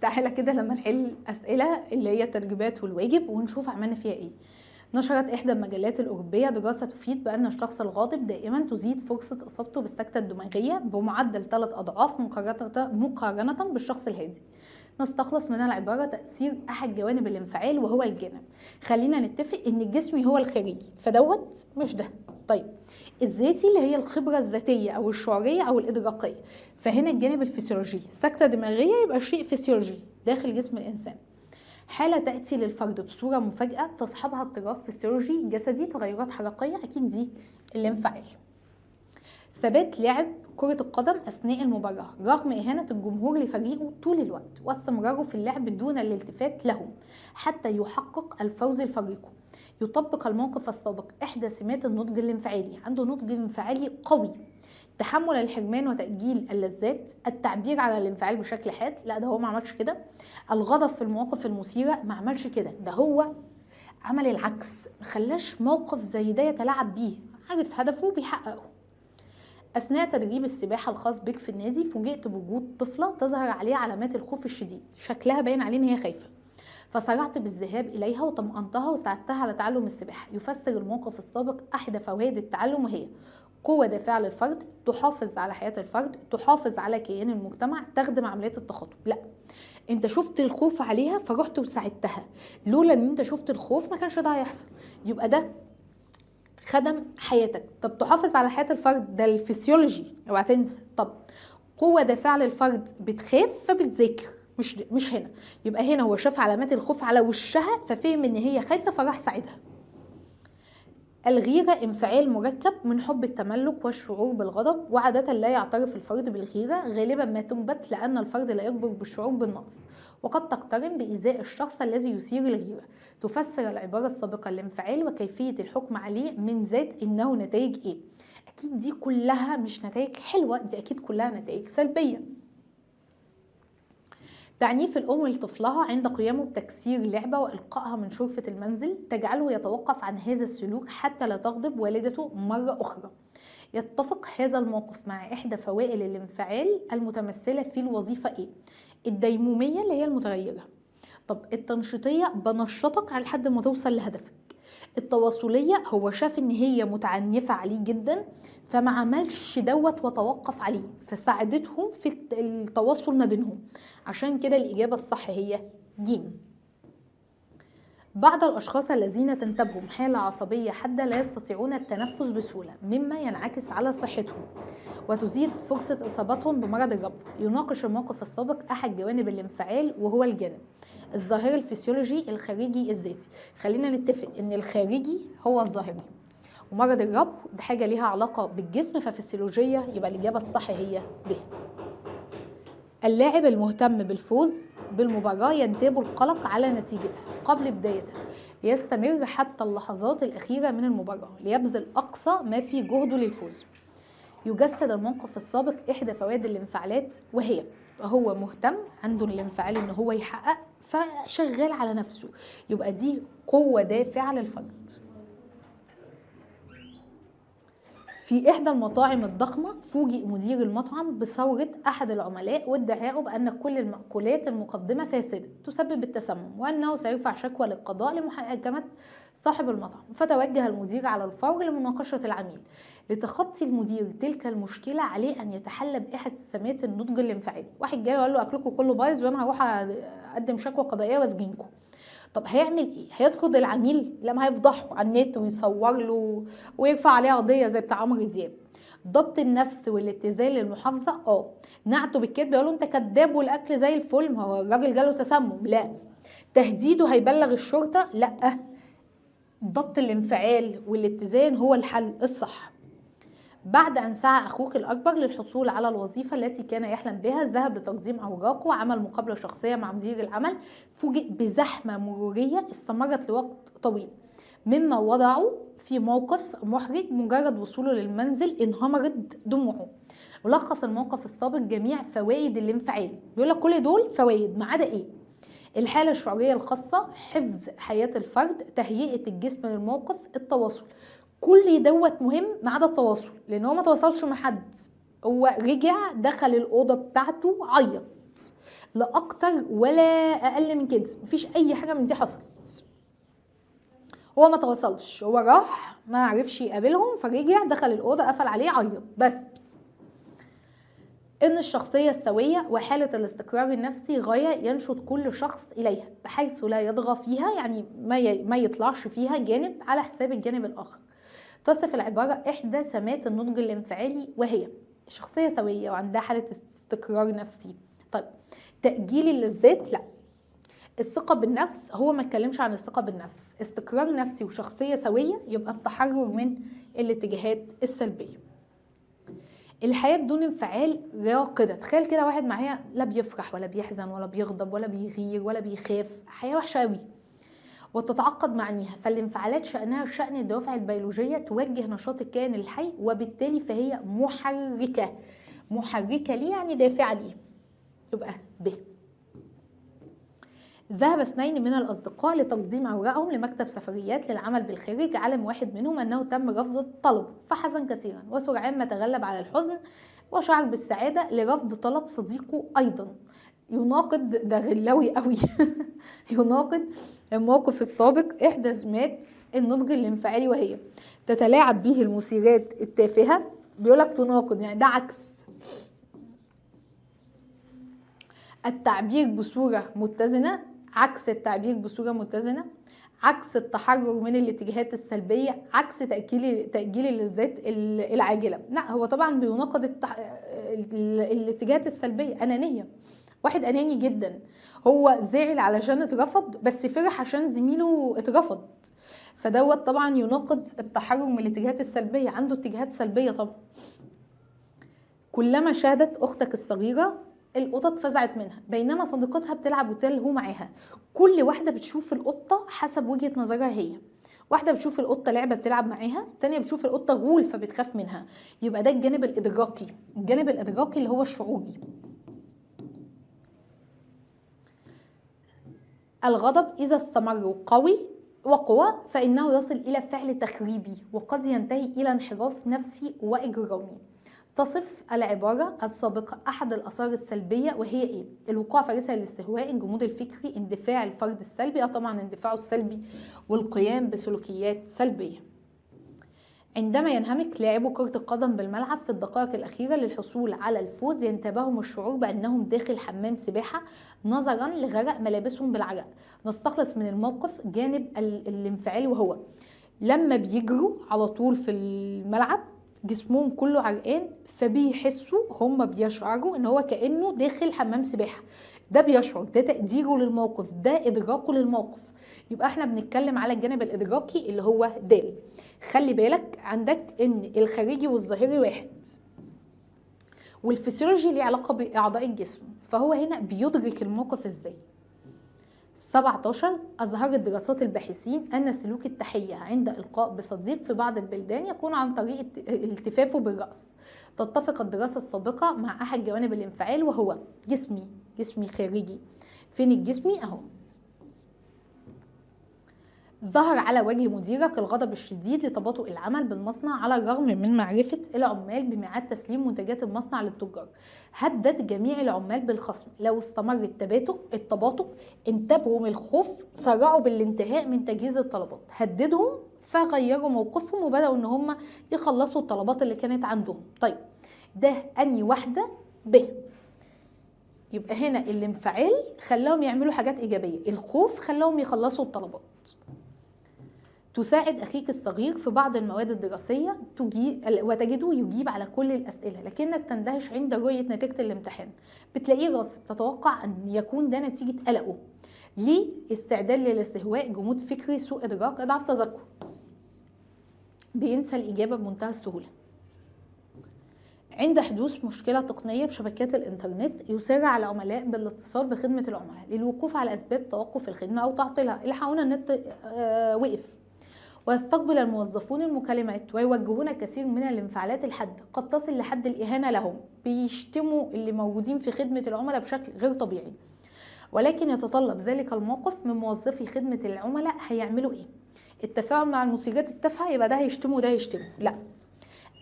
تعالى كده لما نحل أسئلة اللي هي التدريبات والواجب ونشوف عملنا فيها ايه. نشرت إحدى المجلات الأوروبية دراسة تفيد بأن الشخص الغاضب دائما تزيد فرصة إصابته بالسكتة الدماغية بمعدل 3 أضعاف مقارنة بالشخص الهادي. نستخلص من العبارة تأثير أحد جوانب الانفعال وهو الجانب. خلينا نتفق إن الجسمي هو الخارجي، فدوت مش ده. طيب الذاتي اللي هي الخبرة الذاتية أو الشعورية أو الإدراكية، فهنا الجانب الفسيولوجي. سكتة دماغية يبقى شيء فسيولوجي داخل جسم الإنسان. حالة تأتي للفرد بصورة مفاجئة تصحبها اضطراب فسيولوجي جسدي، تغيرات حركية، أكيد دي الانفعال. ثبات لاعب كرة القدم أثناء المباراة رغم إهانة الجمهور لفريقه طول الوقت واستمراره في اللعب دون الالتفات لهم حتى يحقق الفوز لفريقه. يطبق الموقف السابق إحدى سمات النضج الانفعالي، عنده نضج انفعالي قوي. تحمل الحرمان وتأجيل اللذات، التعبير على الانفعال بشكل حاد، لا ده هو ما عملش كده. الغضب في المواقف المثيرة، ما عملش كده، ده هو عمل العكس، ما خلاش موقف زي ده يتلاعب بيه، عارف هدفه بيحققه. أثناء تدريب السباحة الخاص بك في النادي فوجئت بوجود طفلة تظهر عليها علامات الخوف الشديد، شكلها باين عليه إن هي خايفة، فسرعت بالذهاب إليها وطمأنتها وساعدتها على تعلم السباحة. يفسر الموقف السابق أحدى فوائد التعلم وهي قوة دافعة للفرد، تحافظ على حياة الفرد، تحافظ على كيان المجتمع، تخدم عملية التخاطب. لا، انت شفت الخوف عليها فرحت وساعدتها، لولا ان انت شفت الخوف ما كانش ده هيحصل، يبقى ده خدم حياتك. طب تحافظ على حياة الفرد، ده الفسيولوجي اوعى تنسى. طب قوة دافعة للفرد، بتخاف فبتذاكر، مش هنا، يبقى هنا هو شاف علامات الخوف على وشها ففهم ان هي خايفة فراح ساعدها. الغيرة انفعال مركب من حب التملك والشعور بالغضب، وعادة لا يعترف الفرد بالغيرة، غالبا ما تنبت لأن الفرد لا يكبر بالشعور بالنقص، وقد تقترن بإيذاء الشخص الذي يثير الغيرة. تفسر العبارة السابقة الانفعال وكيفية الحكم عليه من ذات إنه نتائج إيه؟ أكيد دي كلها مش نتائج حلوة، دي أكيد كلها نتائج سلبية. تعنيف الأم لطفلها عند قيامه بتكسير لعبة وإلقائها من شرفة المنزل تجعله يتوقف عن هذا السلوك حتى لا تغضب والدته مرة أخرى. يتفق هذا الموقف مع إحدى فوائد الانفعال المتمثلة في الوظيفة إيه؟ الديمومية اللي هي المتغيرة. طب التنشيطية، بنشطك على لحد ما توصل لهدفك. التواصلية، هو شاف إن هي متعنفة عليه جدا فما عملش دوت وتوقف عليه، فساعدتهم في التواصل ما بينهم، عشان كده الإجابة الصح هي جيم. بعض الأشخاص الذين تنتابهم حالة عصبية حادة لا يستطيعون التنفس بسهولة مما ينعكس على صحتهم وتزيد فرصة إصابتهم بمرض الربو. يناقش الموقف السابق أحد جوانب الانفعال وهو الجانب الظاهري الفسيولوجي الخارجي الذاتي. خلينا نتفق إن الخارجي هو الظاهري، ومرض الربو ده حاجة ليها علاقة بالجسم، ففسيولوجية يبقى الإجابة الصح هي ب. اللاعب المهتم بالفوز بالمباراة ينتاب القلق على نتيجتها قبل بدايتها ليستمر حتى اللحظات الأخيرة من المباراة ليبذل أقصى ما في جهده للفوز. يجسد الموقف السابق إحدى فوائد الانفعالات وهي هو مهتم، عنده الانفعال إن هو يحقق فشغال على نفسه، يبقى دي قوة دافعة للفرد. في إحدى المطاعم الضخمة فوجئ مدير المطعم بثورة أحد العملاء وادعائه بأن كل المأكولات المقدمة فاسدة تسبب التسمم وأنه سيرفع شكوى للقضاء لمحاكمة صاحب المطعم، فتوجه المدير على الفور لمناقشة العميل. لتخطي المدير تلك المشكلة عليه أن يتحلى بإحدى سمات النضج الانفعالي. واحد جاي وقال له أكلكم كله بايظ وأنا هروح أقدم شكوى قضائية وأسجنكم. طب هيعمل ايه؟ هيطرد العميل؟ لما هيفضحه على النت ويصور له ويرفع عليه قضية زي بتاع عمرو دياب. ضبط النفس والاتزان للمحافظة، نعته بالكذب يقول له انت كذاب والاكل زي الفل، ما هو الراجل جاله تسمم، لا. تهديده هيبلغ الشرطة، لا. ضبط الانفعال والاتزان هو الحل الصح. بعد أن سعى أخوك الأكبر للحصول على الوظيفة التي كان يحلم بها، ذهب لتقديم أوراقه وعمل مقابلة شخصية مع مدير العمل، فوجئ بزحمة مرورية استمرت لوقت طويل مما وضعه في موقف محرج. مجرد وصوله للمنزل انهمرت دموعه. ملخص الموقف السابق جميع فوائد الانفعال، بيقول لك كل دول فوائد ما عدا إيه؟ الحالة الشعورية الخاصة، حفظ حياة الفرد، تهيئة الجسم للموقف، التواصل. كل دوت مهم ما عدا التواصل، لان هو ما تواصلش مع حد، هو رجع دخل الاوضة بتاعته عيط، لا اكتر ولا اقل من كده، مفيش اي حاجة من دي حصلت. هو ما تواصلش، هو راح ما عرفش يقابلهم فرجع دخل الاوضة قفل عليه عيط بس. ان الشخصية السوية وحاله الاستقرار النفسي غاية ينشد كل شخص اليها بحيث لا يطغى فيها، يعني ما يطلعش فيها جانب على حساب الجانب الاخر. تصف العبارة إحدى سمات النضج الانفعالي وهي شخصية سوية وعندها حالة استقرار نفسي. طيب تأجيل اللذات؟ لا. الثقة بالنفس، هو ما اتكلمش عن الثقة بالنفس. استقرار نفسي وشخصية سوية يبقى التحرر من الاتجاهات السلبية. الحياة بدون انفعال راقدة. تخيل كده واحد معايا لا بيفرح ولا بيحزن ولا بيغضب ولا بيغير ولا بيخاف، حياة وحشة قوي وتتعقد معانيها. فالانفعالات شأنها شأن الدوافع البيولوجية توجه نشاط الكائن الحي، وبالتالي فهي محركة. محركة ليه؟ يعني دافعة ليه، يبقى ب. ذهب اثنين من الأصدقاء لتقديم أوراقهم لمكتب سفريات للعمل بالخارج. علم واحد منهم أنه تم رفض الطلب فحزن كثيرا، وسرعان ما تغلب على الحزن وشعر بالسعادة لرفض طلب صديقه أيضا. يناقض ده غلاوي قوي يناقض الموقف السابق إحدى سمات النضج الانفعالي وهي تتلاعب به المثيرات التافهة. بيقولك تناقض يعني ده عكس. التعبير بصورة متزنة، عكس التعبير بصورة متزنة، عكس التحرر من الاتجاهات السلبية، عكس تأجيل اللذات العاجلة. لا هو طبعا بيناقض الاتجاهات السلبية. أنانية، واحد أناني جدا، هو زعل علشان اترفض بس فرح عشان زميله اترفض، فدوت طبعا يناقض التحرر من الاتجاهات السلبية، عنده اتجاهات سلبية طبعا. كلما شاهدت أختك الصغيرة القطط فزعت منها، بينما صديقتها بتلعب وتلهو معاها. كل واحدة بتشوف القطة حسب وجهة نظرها هي، واحدة بتشوف القطة لعبة بتلعب معاها، التانية بتشوف القطة غول فبتخاف منها. يبقى ده الجانب الإدراكي، الجانب الإدراكي اللي هو الشعوري. الغضب إذا استمر قوي وقوى فإنه يصل إلى فعل تخريبي وقد ينتهي إلى انحراف نفسي وإجرامي. تصف العبارة السابقة أحد الآثار السلبية وهي إيه؟ الوقوع فريسة للاستهواء، الجمود الفكري، اندفاع الفرد السلبي، طبعا اندفاعه السلبي والقيام بسلوكيات سلبية. عندما ينهمك لاعبو كرة القدم بالملعب في الدقائق الأخيرة للحصول على الفوز ينتابهم الشعور بأنهم داخل حمام سباحة نظرا لغرق ملابسهم بالعرق. نستخلص من الموقف جانب الانفعال، وهو لما بيجروا على طول في الملعب جسمهم كله عرقان، فبيحسوا هم بيشعروا ان هو كأنه داخل حمام سباحة. ده بيشعر، ده تقديره للموقف، ده إدراكه للموقف. يبقى احنا بنتكلم على الجانب الإدراكي اللي هو د. خلي بالك عندك ان الخارجي والظاهري واحد، والفسيولوجي ليه علاقة بأعضاء الجسم، فهو هنا بيدرك الموقف ازاي. 17 أظهرت دراسات الباحثين أن سلوك التحية عند إلقاء بصديق في بعض البلدان يكون عن طريق التفافه بالرأس. تتفق الدراسة السابقة مع أحد جوانب الانفعال وهو جسمي، جسمي خارجي. فين الجسمي؟ أهو. ظهر على وجه مديرك الغضب الشديد لتباطؤ العمل بالمصنع على الرغم من معرفة العمال بميعاد تسليم منتجات المصنع للتجار. هدد جميع العمال بالخصم لو استمر التباطؤ. انتبهوا من الخوف، سرعوا بالانتهاء من تجهيز الطلبات. هددهم فغيروا موقفهم وبدأوا ان هم يخلصوا الطلبات اللي كانت عندهم. طيب ده اني واحدة ب. يبقى هنا الانفعال خلاهم يعملوا حاجات ايجابية، الخوف خلاهم يخلصوا الطلبات. تساعد أخيك الصغير في بعض المواد الدراسية وتجده يجيب على كل الأسئلة، لكنك تندهش عند رؤية نتيجة الامتحان. بتلاقيه راسب، تتوقع أن يكون ده نتيجة قلقه. ليه؟ استعداد للاستهواء، جمود فكري، سوء إدراك، إضعاف تذكر. بينسى الإجابة بمنتهى السهولة. عند حدوث مشكلة تقنية بشبكات الإنترنت يسارع العملاء بالاتصال بخدمة العملاء للوقوف على أسباب توقف الخدمة أو تعطيلها. الحقونا النت وقف. ويستقبل الموظفون المكالمات ويوجهون كثير من الانفعالات الحادة قد تصل لحد الإهانة لهم. بيشتموا اللي موجودين في خدمة العملاء بشكل غير طبيعي. ولكن يتطلب ذلك الموقف من موظفي خدمة العملاء هيعملوا إيه؟ التفاعل مع المنتجات التافهة، يبقى ده هيشتمه وده هيشتمه. لا،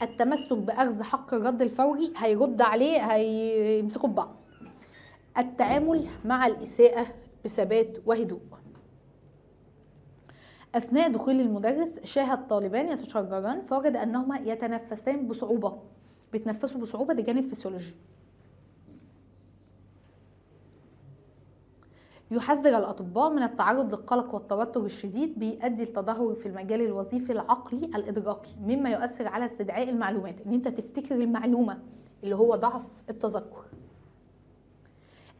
التمسك بأخذ حق الرد الفوري، هيرد عليه هيمسكوا ببعض. التعامل مع الإساءة بثبات وهدوء. أثناء دخول المدرس شاهد طالبان يتشاجران فوجد أنهما يتنفسان بصعوبة. بيتنفسوا بصعوبة، ده جانب فسيولوجي. يحذر الأطباء من التعرض للقلق والتوتر الشديد، بيؤدي لتدهور في المجال الوظيفي العقلي الإدراكي، مما يؤثر على استدعاء المعلومات، إن أنت تفتكر المعلومة اللي هو ضعف التذكر.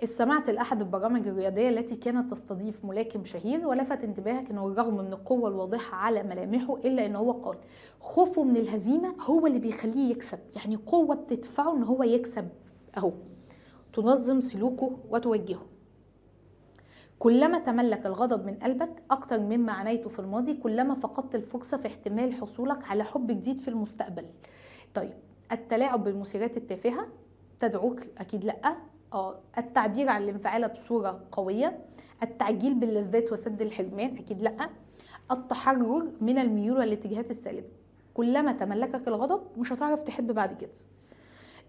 استمعت لأحد البرامج الرياضية التي كانت تستضيف ملاكم شهير، ولفت انتباهك أنه بالرغم من القوة الواضحة على ملامحه إلا أنه هو قال خوفه من الهزيمة هو اللي بيخليه يكسب، يعني قوة بتدفعه أنه هو يكسب أهو، تنظم سلوكه وتوجهه. كلما تملك الغضب من قلبك أكتر مما عانيته في الماضي، كلما فقدت الفرصة في احتمال حصولك على حب جديد في المستقبل. طيب التلاعب بالمثيرات التافهة تدعوك؟ أكيد لأ. التعبير عن الانفعال بصورة قوية، التعجيل باللذات وسد الحرمان، أكيد لأ. التحرر من الميول والاتجاهات السالبة، كلما تملكك الغضب مش هتعرف تحب بعد كده.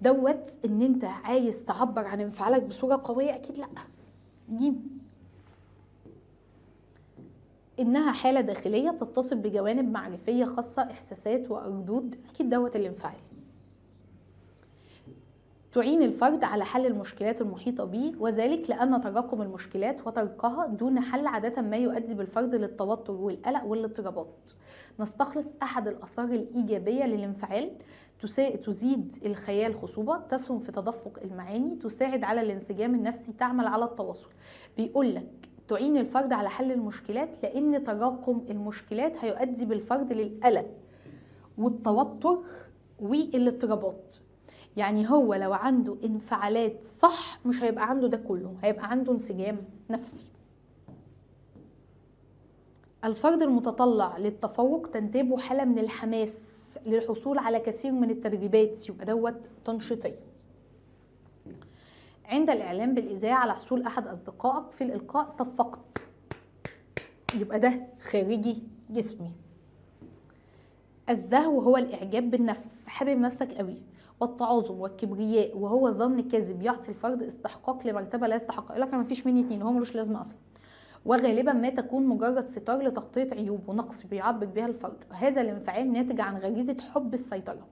دوت ان انت عايز تعبر عن انفعالك بصورة قوية، أكيد لأ. جيم. إنها حالة داخلية تتصف بجوانب معرفية خاصة، إحساسات وأردود، أكيد دوت الانفعال. تعين الفرد على حل المشكلات المحيطة به، وذلك لأن تراكم المشكلات وتركها دون حل عادة ما يؤدي بالفرد للتوتر والقلق والاضطرابات. نستخلص أحد الآثار الإيجابية للانفعال: تزيد الخيال خصوبة، تسهم في تدفق المعاني، تساعد على الانسجام النفسي، تعمل على التواصل. بيقول لك تعين الفرد على حل المشكلات لأن تراكم المشكلات هيؤدي بالفرد للقلق والتوتر والاضطرابات. يعني هو لو عنده انفعالات صح مش هيبقى عنده ده كله، هيبقى عنده انسجام نفسي. الفرد المتطلع للتفوق تنتابه حالة من الحماس للحصول على كثير من التدريبات، يبقى دوت تنشيطية. عند الإعلام بالإذاعة على حصول أحد أصدقائك في الإلقاء صفقت، يبقى ده خارجي جسمي. الزهو هو الإعجاب بالنفس، حابب نفسك قوي، والتعاظم والكبرياء، وهو ظن كاذب يعطي الفرد استحقاق لمرتبه لا يستحق. يقول لك انا مفيش مني اتنين، هو ملوش لازمه اصلا. وغالبا ما تكون مجرد ستار لتغطيه عيوب ونقص بيعبر بها الفرد. هذا الانفعال ناتج عن غريزة حب السيطرة.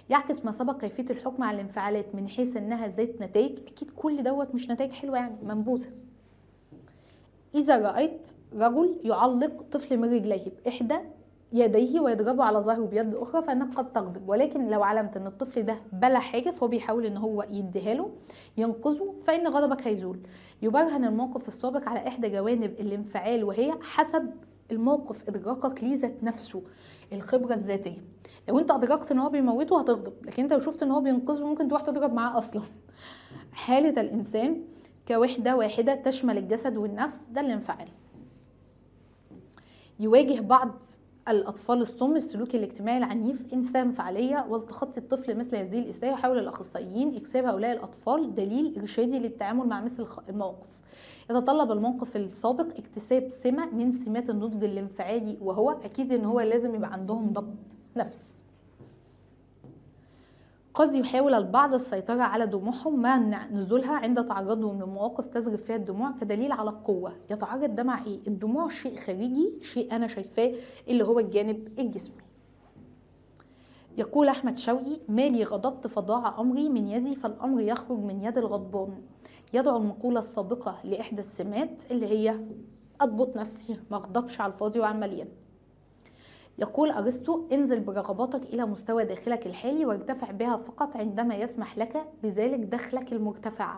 يعكس ما سبق كيفية الحكم على الانفعالات من حيث انها ذات نتائج، اكيد كل دوت مش نتائج حلوة يعني منبوذه. اذا رايت رجل يعلق طفل من رجليه باحدى يديه ويضربه على ظهره بيد اخرى فانك قد تغضب، ولكن لو علمت ان الطفل ده بلا حاجة فهو بيحاول ان هو يديها له ينقذه فان غضبك هيزول. يبرهن الموقف السابق على احدى جوانب الانفعال، وهي حسب الموقف ادراكك ليه ذات نفسه، الخبرة الذاتية. لو انت ادركت ان هو بيموته هتغضب، لكن انت لو شفت ان هو بينقذه ممكن تروح تضرب معاه اصلا. حاله الانسان كوحده واحدة تشمل الجسد والنفس، ده الانفعال. يواجه بعض الأطفال الصم السلوك الاجتماعي العنيف إنسان فعالية، والتخطي الطفل مثل هذه الإساءة. يحاول الأخصائيين إكساب هؤلاء الأطفال دليل إرشادي للتعامل مع مثل الموقف. يتطلب الموقف السابق اكتساب سمة من سمات النضج الانفعالي، وهو أكيد إن هو لازم يبقى عندهم ضبط نفس. قد يحاول البعض السيطرة على دموعهم مع نزولها عند تعرضهم لمواقف تزرف فيها الدموع كدليل على القوة. يتعرض ده مع ايه؟ الدموع شيء خارجي، شيء انا شايفاه اللي هو الجانب الجسمي. يقول احمد شوقي: مالي غضبت فضاع امري من يدي، فالامر يخرج من يد الغضبان. يدعو المقولة السابقة لإحدى السمات اللي هي اضبط نفسي، ما اغضبش على الفاضي وعلى المليان. يقول أرسطو: انزل برغباتك إلى مستوى داخلك الحالي وارتفع بها فقط عندما يسمح لك بذلك دخلك المرتفع.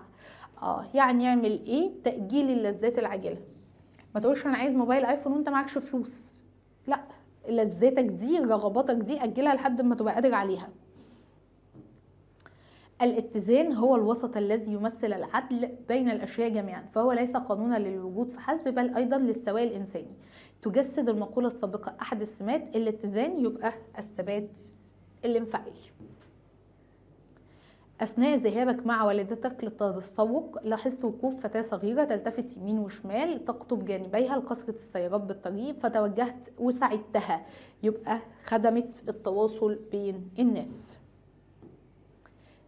يعني يعمل إيه؟ تأجيل اللذات العاجلة. ما تقولش أنا عايز موبايل آيفون وأنت معكش فلوس، لا، لذاتك دي رغباتك دي أجلها لحد ما تبقى قادر عليها. الاتزان هو الوسط الذي يمثل العدل بين الأشياء جميعا، فهو ليس قانونا للوجود فحسب بل أيضا للسواء الإنساني. تجسد المقولة السابقة أحد السمات الاتزان، يبقى الثبات الانفعالي. أثناء ذهابك مع والدتك للتسوق لاحظت وقوف فتاة صغيرة تلتفت يمين وشمال تقطب جانبيها لكثرة السيارات بالطريق، فتوجهت وساعدتها، يبقى خدمت التواصل بين الناس.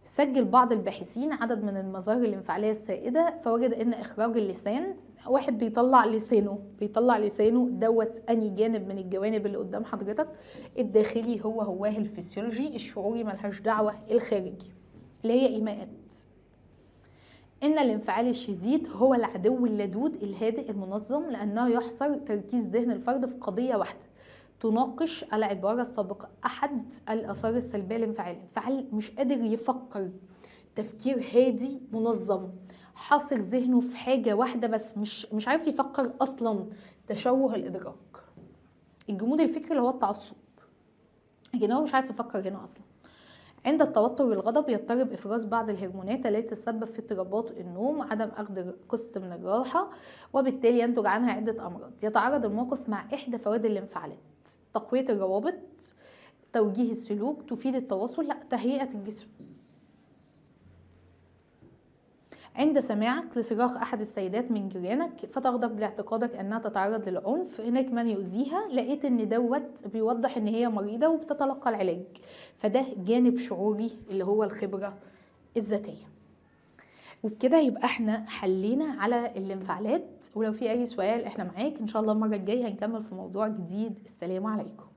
سجل بعض الباحثين عدد من المظاهر الانفعالية السائدة، فوجد ان اخراج اللسان، واحد بيطلع لسانه دوت اني جانب من الجوانب اللي قدام حضرتك، الداخلي هو هواه الفسيولوجي، الشعوري ملهاش دعوة، الخارجي اللي هي ايماءات. ان الانفعال الشديد هو العدو اللدود الهادئ المنظم، لانه يحصر تركيز ذهن الفرد في قضية واحدة. تناقش العبارة السابقة أحد الآثار السلبية للانفعال. انفعال مش قادر يفكر تفكير هادي منظم، حاصر ذهنه في حاجة واحدة بس، مش عارف يفكر اصلا، تشوه الادراك. الجمود الفكري اللي هو التعصب، لكن هو مش عارف يفكر هنا اصلا. عند التوتر والغضب يضطرب افراز بعض الهرمونات التي تتسبب في اضطرابات النوم، عدم اخذ قسط من الراحة، وبالتالي ينتج عنها عده امراض. يتعارض الموقف مع احدى فوائد الانفعالات: تقوية الروابط، توجيه السلوك، تفيد التواصل، لا تهيئة الجسم. عند سماعك لصراخ أحد السيدات من جيرانك فتغضب لاعتقادك أنها تتعرض للعنف، هناك من يؤذيها، لقيت أن دوت بيوضح أن هي مريضة وبتتلقى العلاج، فده جانب شعوري اللي هو الخبرة الذاتية. وبكده يبقى احنا حلينا على الانفعالات. ولو في أي سؤال احنا معاك، إن شاء الله المرة الجاية هنكمل في موضوع جديد. السلام عليكم.